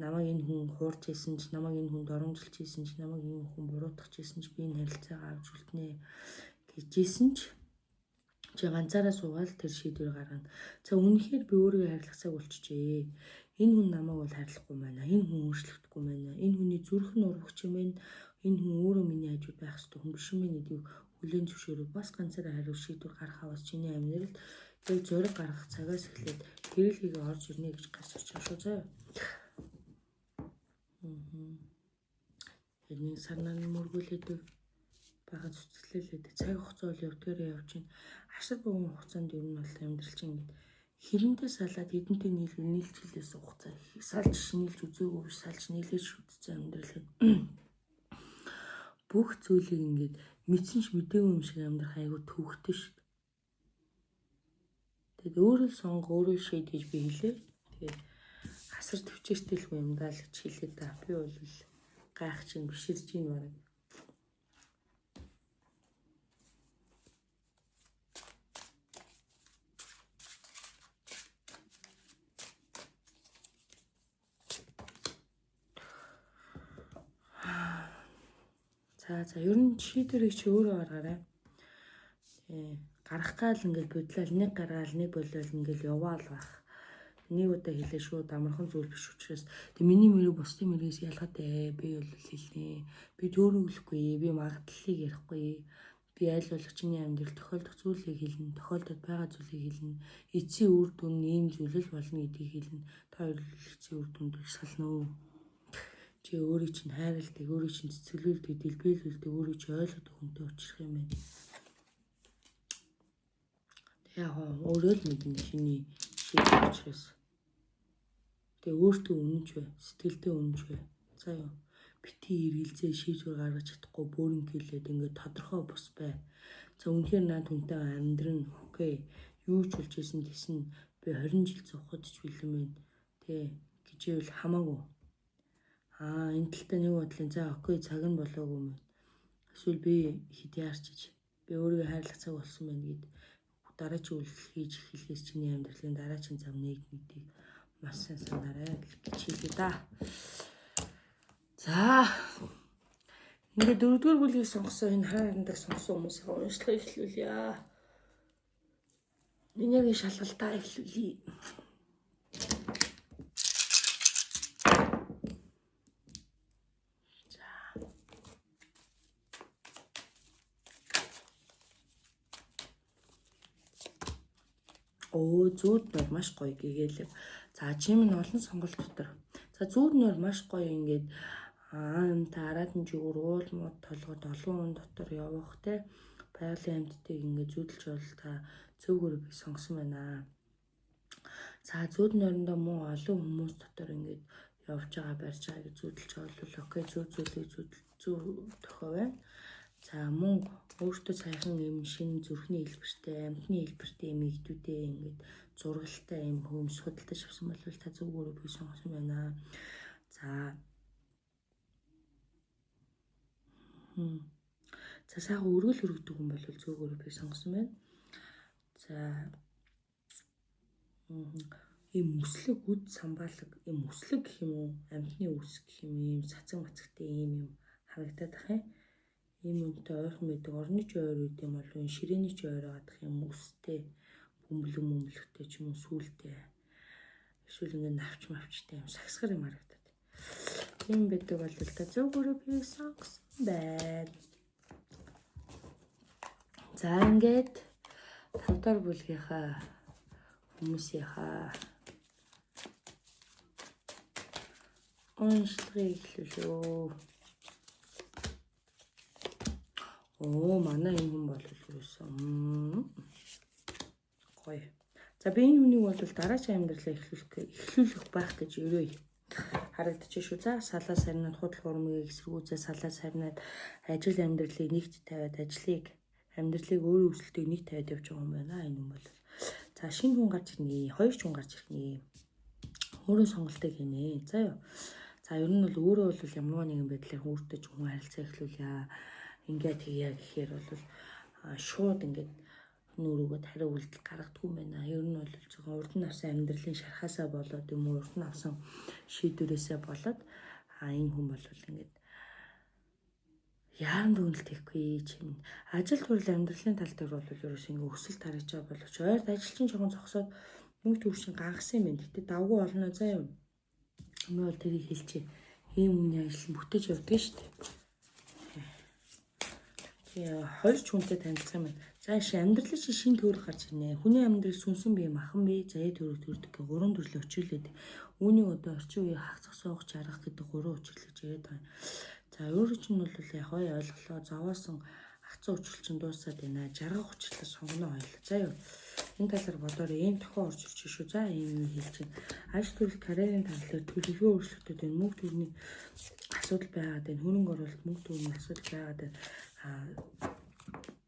Speaker 1: намайг энэ хүн хуурч исэн ч намайг энэ хүн доромжилж исэн ч намайг энэ хүн буруутгах исэн ч би энэ харилцаагаа авч үлднэ гэж исэн ч чи ганцаараа суугаад тэр шийдвэр гаргана. За үнэхээр би өөрийгөө хайрлах цаг болчихжээ. Энэ хүн намайг бол хайрлахгүй байна. Энэ хүн өөрчлөгдөхгүй байна. Энэ хүний зүрх нь урвагч юм байна. Энэ хүн өөрөө миний хажууд байх ёстой хүн биш юм байна гэдгийг хүлээн зөвшөөрөө бас ганцаараа хариу шийдвэр гаргах аваас чиний амьдралд яг зориг гаргах цагаас эхлээд гэрэл хийгээ орж ирнэ гэж гарч ирж байгаа шүү заяа. Тэгээд нэг сар нар мөргүүлээдэг бага цэцгэлээд цаг хугацаа бол явдгаараа явж байна. Ашиг богино хугацаанд ер нь бол амьдрал чинь ингээд хэрэнтэй салаад хэдэнтэй нийлчихлээс хугацаа салж нийлж үзээгүй биш салж нийлээж үзсэн амьдрал бүх зүйлийг ингээд мэдсэн ч мдээгүй юм шиг амьдрах айгу төвхтэй шүү дээ. Тэгээд өөрөө л сонго өөрөө шийд гэж би хэлээ. Тэгээд асар төвчээртэй л юм даа л гэж хэлээ да. Би бол гайх чинь биширж ийн бараг. За за ер нь шийдвэрийг чи өөрөө гаргаарай. Гарах гал ингээд бодлол нэг гаргаал нэг болол ингээд яваал байх. Нэг удаа хэлээ шууд амархан зүйл биш учраас тэг миний мөрөг бусдын мөргөөс ялгаатай би бол хэлнэ. Би төөрөглөхгүй, би магадлалыг ярихгүй. Би аль болох чиний амьдрал тохиолдох зүйлийг хэлнэ, тохиолдод байгаа зүйлийг хэлнэ. Эцсийн үр дүн ийм зүйл л болно гэдгийг хэлнэ. Та хоёр эцсийн үр дүнд сална уу? Чи өөрийг чинь хайрладаг, өөрийг чинь цэцгэлүүлдэг, дэлбэлүүлдэг, өөрийг чинь ойлгодог хүнтэй уулзах юм байна. Тэг яг өөрөө л мэднэ чиний шийдвэр учраас. Тэгээ өөртөө үнэнч бай, сэтгэлдээ үнэнч бай. За юу. Бити эргэлзээ шийдвэр гаргаж чадахгүй бөөрөнхийлээд ингээд тодорхой бус бай. За үнэхээр наад хүнтэй амьдрна. Окей. Юу ч болж исэн тесэн би 20 жил зовход ч бэлэн байна. Тэ гэжээвэл хамаагүй. Аа энэ талтай нэг бодлын за окей цаг нь болоогүй юм. Эсвэл би хэд яарчиж би өөрийгөө хайрлах цаг болсон байна гэд дараагийн үйлдэл хийж эхлэхээс чиний амьдралын дараагийн зам нэгднэдгийг маш сайн санаарай гэж хэлье да. За ингээд дөрөвдүгээр бүлгийг сонгосон энэ хараа хандаг сонгосон хүмүүсийн уншлага эхлүүлье. Энерги шалгалтаа эхлүүлье. За. Өө, зүүд нөр маш гоё гэгээлэг. За, чим нь олон сонголт дотор. За, зүүд нөр маш гоё ингээд та араатан жигүүр уул мод толгойд олон хүн дотор явах те байгалийн амьтдыг ингээд зүүдэлж бол та зөв гөрөбийг сонгосон байна. За, зүүд нөрөндөө мөн олон хүмүүс дотор ингээд явж байгаа барьж байгаа гэж зүүдэлж байгаа бол окей, зөв зүйлийг зөв тохио байна. За, мөн өөртөө саяхан юм шинэ зүрхний хэлбэртэй, амьтны хэлбэртэй юм игдүүдээ ингээд зургалтай юм хөмс худалдаж авсан бол та зөв гөрөбийг сонгосон байна. За, за, сайхан өргөл өргөдөг хүн бол зөв гөрөбийг сонгосон байна. За, ийм өслөг үд самбаалаг, ийм өслөг гэх юм уу, амьтны үс гэх юм, ийм цацаг мацагтай ийм юм харагдаад ах юм. Ийм үнэтэй ойрхон байдаг орны ч ойр үед юм болов, энэ ширээний ч ойр байгаадах юм өстэй, бөмбөлөг мөмбөлөгтэй ч юм уу сүултэй. Эсвэл ингээд навч мавчтай юм сагсгар юм харагдаад. Тийм байдаг бол та зөв гөрөбийг сонгосон байна. За, ингээд 5 дахь бүлгийнхаа хүмүүсийнхаа уншлагыг эхлүүлөө. Оо, манай энэ хүн бол ерөөсөө гоё. За, би энэ хүнийг бол дараагийн амьдралаа эхлүүлэх байх гэж өрөөе. Харагдчих шүү. За, салаа сарнаад худал хурмыг эсэргүүцээ салаа сарнаад ажил амьдралыг нэгт тавиад ажлыг амьдралыг өөрөө өсөлтийг нэг тавиад явж байгаа юм байна энэ хүн бол. За, шинэ хүн гарч ирнэ. Хоёр ч хүн гарч ирнэ. Өөрөө сонголтыг хийнэ. За юу. За, ер нь бол өөрөө бол ямар нэгэн байдлаар өөртөө ч хүн харилцаа эхлүүлье. Ингээд тэгье гэхээр бол шууд ингээд нүүрүүгээд хариу үйлдэл гаргадаггүй юм байна. Ер нь бол зөвхөн урд нь авсан амьдралын шархаасаа болоод юм уу, урд нь авсан шийдвэрээсээ болоод энэ хүн бол ингээд яаран дүгнэлт хийхгүй чинь. Ажил төрөл амьдралын тал дээр бол ерөөс ингээ өсөлт харагдаж байгаа боловч ойрт ажил чинь жоохон зогсоод мөнгө төгрөг гангасан юм байна. Гэтэ давгүй олно заа юу. Өмнө бол тэрийг хэлчихье. Ийм үний ажил нь бүтээж явдаг шүү дээ. Тэгээ хоёр ч хүнтэй танилцах юм байна. За, иш амьдралын чинь шинэ төрөл гарч ирнэ. Хүний амьдрал сүнсэн бие, махан бие, заяа төрөл төрдөг гэх гурван төрлийн учирлээд. Үүнийг одоо орчин үеийн хагцах суух жаргах гэдэг гурван учирлаж яриад байгаа. За, өөрөө чинь бол яг хой ойлголоо зовоосон агцсан учрал чинь дуусаад байна. Жаргах учирлаа сонгоно хоёул. За юу. Энэ талаар бодоорой. Ийм тохион орж ирж шүү. За, ийм юм хэлж байна. Ажил төрөл карьерийн талаар төлөвлөгөө өөрчлөлтүүд байна. Мөнгө төгрөгийн асуудал байгаад байна. Хөрөнгө оруулалт мөнгө төгрөгийн асуудал байгаад байна.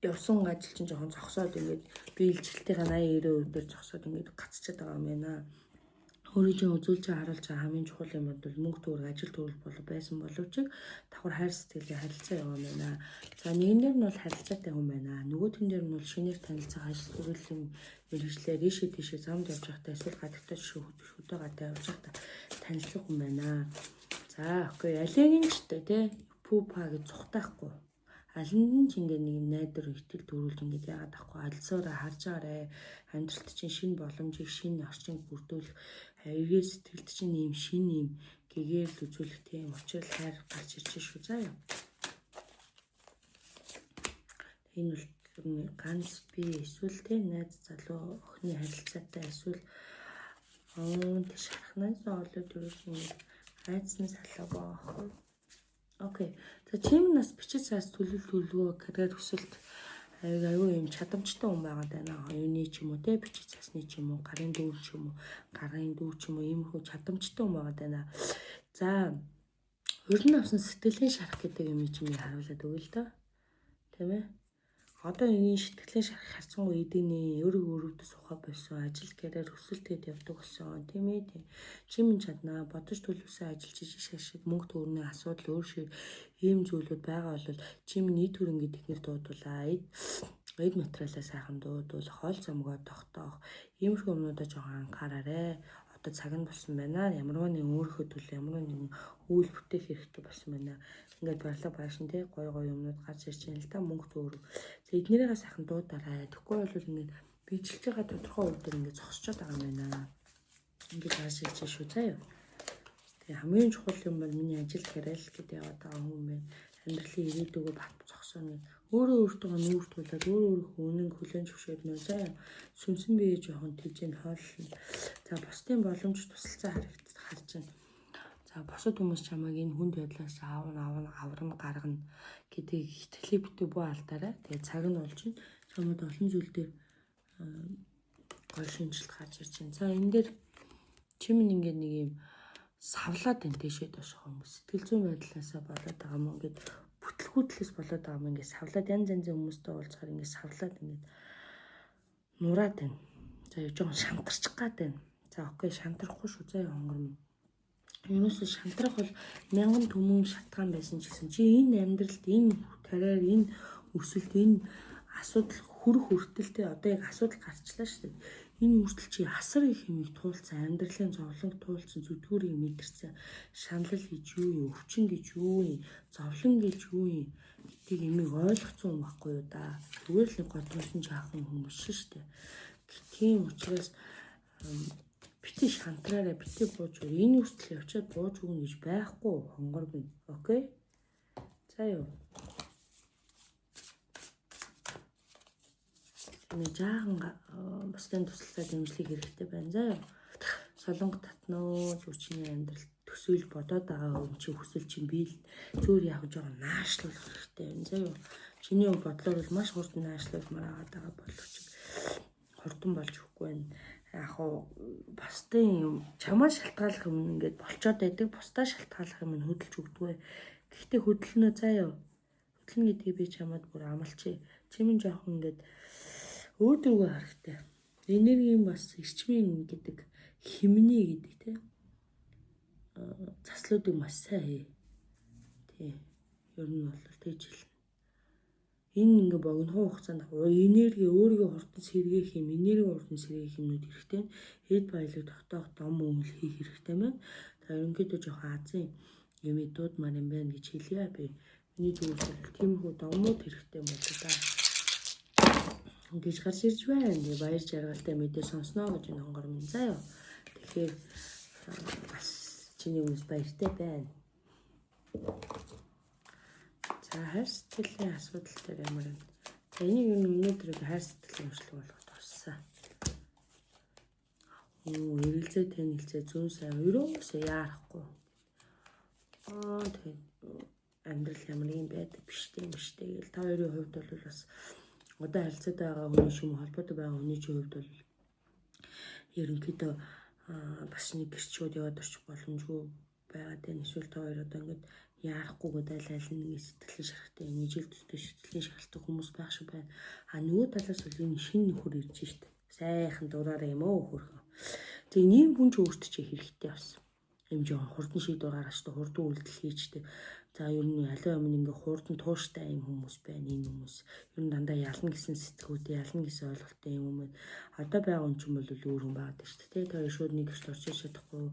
Speaker 1: Явсан ажил чинь жоохон зогсоод ингээд биелжилтийнхаа 80 90% дээр зогсоод ингээд гацчаад байгаа юм байна. Өөрийн чинь үзүүлж харуулж байгаа хамгийн чухал юм бол мөнгө төгрөг, ажил төрөл болов байсан боловч давхар хайр сэтгэлийн харилцаа яваа юм байна. За, нэгнээр нь бол харилцаатай хүн байна. Нөгөөх нь дээр нь бол шинээр танилцах ажил төрлийн мэргэжлээр ийшээ тийшээ замд явж байхдаа эсвэл гадагтаа хөдөө гадаа явж байхдаа танилцах хүн байна. За, окей. Алиг нь ч тэ пү па гэж цухтаахгүй. Алинд нь ч ингээ нэг найдвар итгэл төрүүлж ингээд яагаад ахгүй алсаараа харж байгаарэ. Амьдралт чинь шинэ боломжийг шинэ орчинд бүрдүүлэх эргээ сэтгэлд чинь ийм шинэ ийм гэгэрэл үзүүлэх тийм учрал хайр гарч ирж шүү заа юу. Энэ бол ганц би эсвэл тэ найз залуу охины харилцаатай эсвэл тэг шархнаас олоод төрөх юм айдснаас халаагүй аахгүй. Окей. За, чим нас бичиж цаас төлөв төлөвлөгөө карьер өсөлт аюу юм чадамжтай хүн байгаа даа. Оюуны ч юм уу те бичиж цаасны ч юм уу, гарын дүүр ч юм уу, гарын дүү ч юм уу иймэрхүү чадамжтай хүн байгаа даа. За, урд нь авсан сэтгэлийн шарах гэдэг юм чи ми харуулад өгөө л доо. Тийм ээ. Одоо энэ сэтгэлийн шарах харцангуй эдгэний өөрийгөө өрөвдөж сухаа болсон, ажил карьер өсөлт гээд явдаг болсон, тийм ээ. Тийм. Чи минь чаднаа, бодож төлөвлөсөн ажил жижиг шашиг мөнгө төгрөний асуудал өөр шиг ийм зүйлүүд байгаа бол чи минь нийт хөрөнгө технэр дуудуулаа. Эд материалаа сайхан дуудуул, хоол цомгоо тогтоох, иймэрхүү юмнуудаа жоохон анхаараарэ. Одоо цаг нь болсон байна. Ямарваа нэгэн өөрийнхөө төлөө ямар нэгэн үйл бүтээх хэрэгтэй болсон байна. Ингээд баярлалаа байшин тий гой гой юмнууд гарч ирж байна л да мөнгө төгрөг. За, эднэрийгээ сайхан дуудаарай. Тэгэхгүй бол ингээд Бижилж байгаа тодорхой үе дээр ингээд зогсчод байгаа юм байна. Ингээд гарч ирж шүү заяа. Тэгээ хамгийн чухал юм бол миний ажил карьер гэдэг яваад байгаа хүн байна. Амьдралын ирээдүгөө бат зогсооно. Өөрөө өөртөө нүүр тулаад өөрөө өөрийнхөө үнэн хүлээн зөвшөөрнө заяа. Сүнсэн бие жоохон тэжээн хооллно. За бусдын боломж тусалцаа харж байна. За бусад хүмүүс чамайг энэ хүнд байдлаас аавна авна аварна гаргана гэдгийг итгэлийг битүү бүү алдаарай. Тэгээ цаг нь болж байна. Чамд олон зүйл дээр гол шинжилт гарч ирж байна. За энэ дээр чимэн ингээд нэг юм савлаад энэ дэшээ доошоо хүмүүс сэтгэл зүйн байдлаасаа болоод байгаа юм ингээд бүтлгүүтлээс болоод байгаа юм ингээд савлаад янз янзын хүмүүстэй уулзахаар ингээд савлаад ингээд нураад байна. За жоохон шантарчих гад байна. За окей шантрахгүй шүү заа хонгор. Юунаас шантрах бол мянган түмэн шатгаан байсан ч гэсэн чи энэ амьдралд энэ карьер энэ өсөлт энэ асуудал хүрэх хүртэлтэй одоо яг асуудал гарчлаа шүү дээ. Энэ хүртэл чи асар их юмыг туулсан, амьдралын зовлонг туулсан, зүдгүүрийг мэдэрсэн, шаналл гэж юу юм, өвчин гэж юу юм, зовлон гэж юу юм гэдгийг юмыг ойлгоцсон юм байхгүй юу да. Зүгээр л нэг годомсон жаахан хүн биш шүү дээ. Тийм учраас бити шантраарай, бити бууж өгөр. Энэ хүртэл явчаад бууж өгнө гэж байхгүй хонгор минь. Окей? За юу. Нэг жаахан бусдын тусалцаа дэмжлэг хэрэгтэй байна заа юу. Солонго татноо зүр чиний амьдрал төсөөл бодоод байгаа юм чи хүсэл чинь биел зүгээр яг жоохон наашлуулах хэрэгтэй байна заа юу. Чиний бодлоор бол маш хурдан наашлуулмаар байгаа боловч хурдан болж өгөхгүй байна. Яг уу бусдын юм чамаа шалтгааллах юм ингээд болчоод байдаг. Бусдаа шалтгааллах юм нь хөдөлж өгдөггүй. Гэхдээ хөдөлнө заа юу. Хөдөлнө гэдгийг би чамаад бүр амлчээ. Чимэн жоохон ингээд өөдрөгөө харахтай. Энергийн бас эрчмийн гэдэг химний гэдэг тий. Заслуудыг маш сайн хий. Тий. Ер нь бол тэгж хэлнэ. Энэ ингээ богино хугацаанд энерги өөрийгөө хурдан сэргээх юм, энерги хурдан сэргээх юмнууд хэрэгтэй. Хэд баялаг тогтоох дом үйл хийх хэрэгтэй байна. За ерөнхийдөө жоохон азийн юм дуудмаар юм байна гэж хэлье би. Миний зүгээс бол тиймэрхүү домнууд хэрэгтэй юм байна да. Гэж гарч ирж байна. Тэгээ баяр жаргалтай мэдээ сонсноо гэж энэ хонгор минь заа юу. Тэгэхээр бас чиний өмнөөс баяртай байна. За хайр сэтгэлийн асуудал дээр ямар юм. За энийг юу өнөөдөр хайр сэтгэлийн өмчлөг болгоод орсон. Эргэлзээ тэнэлцээ зүүн сайн ерөөсөө яарахгүй. Тэгээд амьдрал ямар юм байдаг биш тийм биш тэгэл та хоёрын хувьд бол бас одоо харилцаатай байгаа хүний шүм холбоотой байгаа хүний чинь хувьд бол ерөнхийдөө бас нэг гэрчүүд яваад орчих боломжгүй байгаад байна. Эсвэл та хоёр одоо ингээд яарахгүйгээд айл айл нэг сэтгэлийн шарахтай нийжил төстэй сэтгэлийн шаралтай хүмүүс байх шиг байна. А нөгөө талаас бол энэ шинэ нөхөр ирж штт. Сайхан дураараа юм уу хөрхөн. Тэгээ ийм хүн ч өөртөө чи хэрэгтэй бас. Юм жоохон хурдан шийдвэр гаргаж хурдан үйлдэл хийжтэй. За ер нь аливаа юм ингээ хурдан тууштай юм хүмүүс байна энэ хүмүүс. Ер нь дандаа ялна гэсэн сэтгүүтэй, ялна гэсэн ойлголттой юм хүмүүс. Одоо байгаа хүн ч юм бол өөр хүн байгаад шүү дээ. Тэр шууд нэг гэрт орчиж чадахгүй,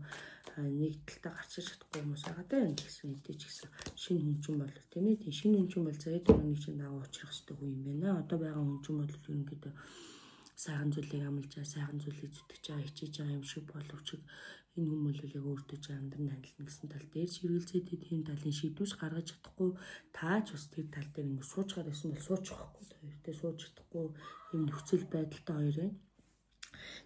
Speaker 1: нэг талдаа гарч чадахгүй хүмүүс байгаа даа гэсэн хэдий ч гэсэн шинэ хүн ч юм бол тийм ээ. Тийм шинэ хүн ч юм бол заяа дөрөвний чинь дагуу учрах хэрэгтэй хүн юм байна. Одоо байгаа хүн ч юм бол ерөнхийдөө сайхан зүйлийг амлаж байгаа, сайхан зүйлийг зүтгэж байгаа, хичээж байгаа юм шиг боловч энэ хүн бол яг өөртөө чи амьдран танилна гэсэн тал дээр чиргэлзээтэй тийм талын шийдвэрч гаргаж чадахгүй таач бас тэр тал дээр ингэ суучгаар байсан бол суучих واخгүй хоёртой сууж чадахгүй юм нөхцөл байдалтай хоёр байна.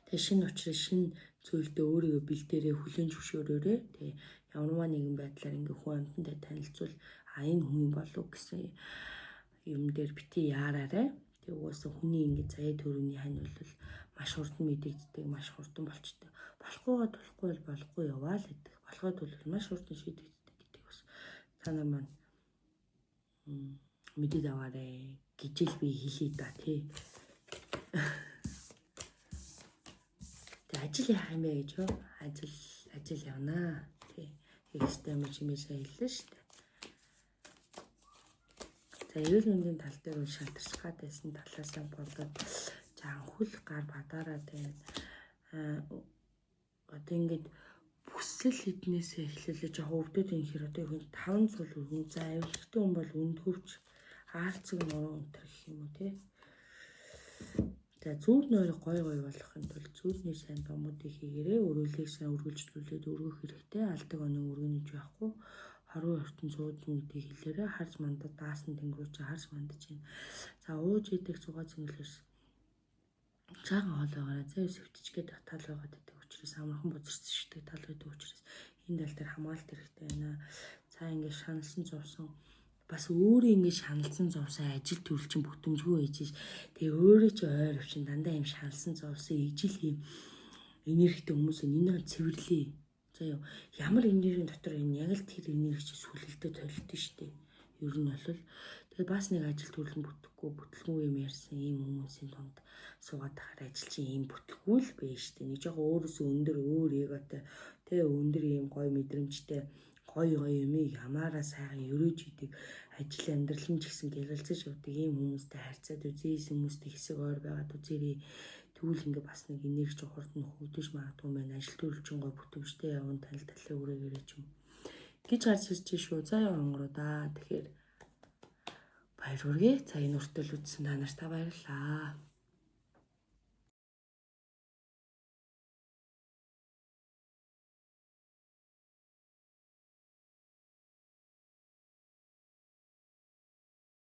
Speaker 1: Тэгээ шинэ учраас шинэ зүйлдээ өөрийгөө бэлдээрээ хүлээн зөвшөөрөөрэй. Тэгээ ямарваа нэгэн байдлаар ингээ хүн амьтантай танилцвал а энэ хүн юм болов гэсэн юм дээр бити яараарай. Тэгээ угаасаа хүний ингээ заяа төрөний хань бол маш хурдан мэдэгддэг, маш хурдан болчтой. Болохгүйгээ болохгүй бол болохгүй яваа л гэдэг. Болоход бол маш хурдан шийдэгддэг гэдэг бас та нар маань мэдээд аваарэ гэж л би хэлье да тий. Тэгээ ажил яах юм бэ гэж юу? Ажил явнаа тий. Хийх ёстой юм чи би сая хэллээ шүү дээ. За эрүүл мэндийн тал дээр бол шантарч гад байсан талаасаа болоод жаахан хөл гар бадаараа тэгээд одоо ингээд бүсэл эднээсээ эхлэлээ жоохон өвдөд юм хэр одоо хүн 5 цул өргөн. За авилгатай хүн бол өндгөвч, аалцэг нуруу өнтер гэх юм уу тий. За, зүүр нойрыг гой гой болгохын тулд зүүрний сайн домуудыг хийгээрэй. Өрөөлийг сайн үргэлжлүүлээд өргөх хэрэгтэй. Алдаг оноо өргөнөж байхгүй. Хорвоо ертөнц уудна гэдгийг хэлээрэй. Харж мандад даасан тэнгэрүү чи харж мандаж байна. За, ууж идэх зугаа цэнгэлээс цаахан хоолойгоороо заа сэвтчих гээд тал байгаад байдаг учраас, амархан бузарчдаг тал байдаг учраас энэ тал дээр хамгаалалт хэрэгтэй байна. За, ингээд шаналсан зовсон, бас өөрөө ингээд шаналсан зовсон ажил төрөл чинь бүтэмжгүй ээж ш. Тэгээ өөрөө чи ойр өвчин дандаа юм шаналсан зовсон ижил юм энергитэй хүмүүс энэ цэвэрлээ. За юу, ямар энергийн дотор энэ яг л тэр энерги чи сүлэлдэ толилдсон штэ. Ер нь бол тэгээ бас нэг ажил төрөл нь бүтэхгүй, бүтлгүй юм ярьсан ийм хүмүүсийн тунд суугаад тахаар ажил чинь ийм бүтлгүй л байж штэ. Нэг жоохон өөрөөсөө өндөр, өөр эготой, тэгээ өндөр ийм гоё мэдрэмжтэй, гоё гоё юмыг ямаараа сайхан өрөөж идэг, ажил амьдрал нь ч гэсэн гялалзаж явдаг ийм хүмүүстэй харьцаад үзье, хүмүүстэй хэсэг ойр байгаад үзээрэй. Тэгвэл ингээ бас нэг энерги хурд нь хөгдөж магадгүй юм байна. Ажил төрөл чинь гоё бүтэмжтэй явна, танил талын үрээгээрэй ч юм гэж гарч ирж шүү. За яа, онгороо да. Тэгэхээр баяр хүргэе. За, энэ хүртэл үзсэн та нарт баярлалаа.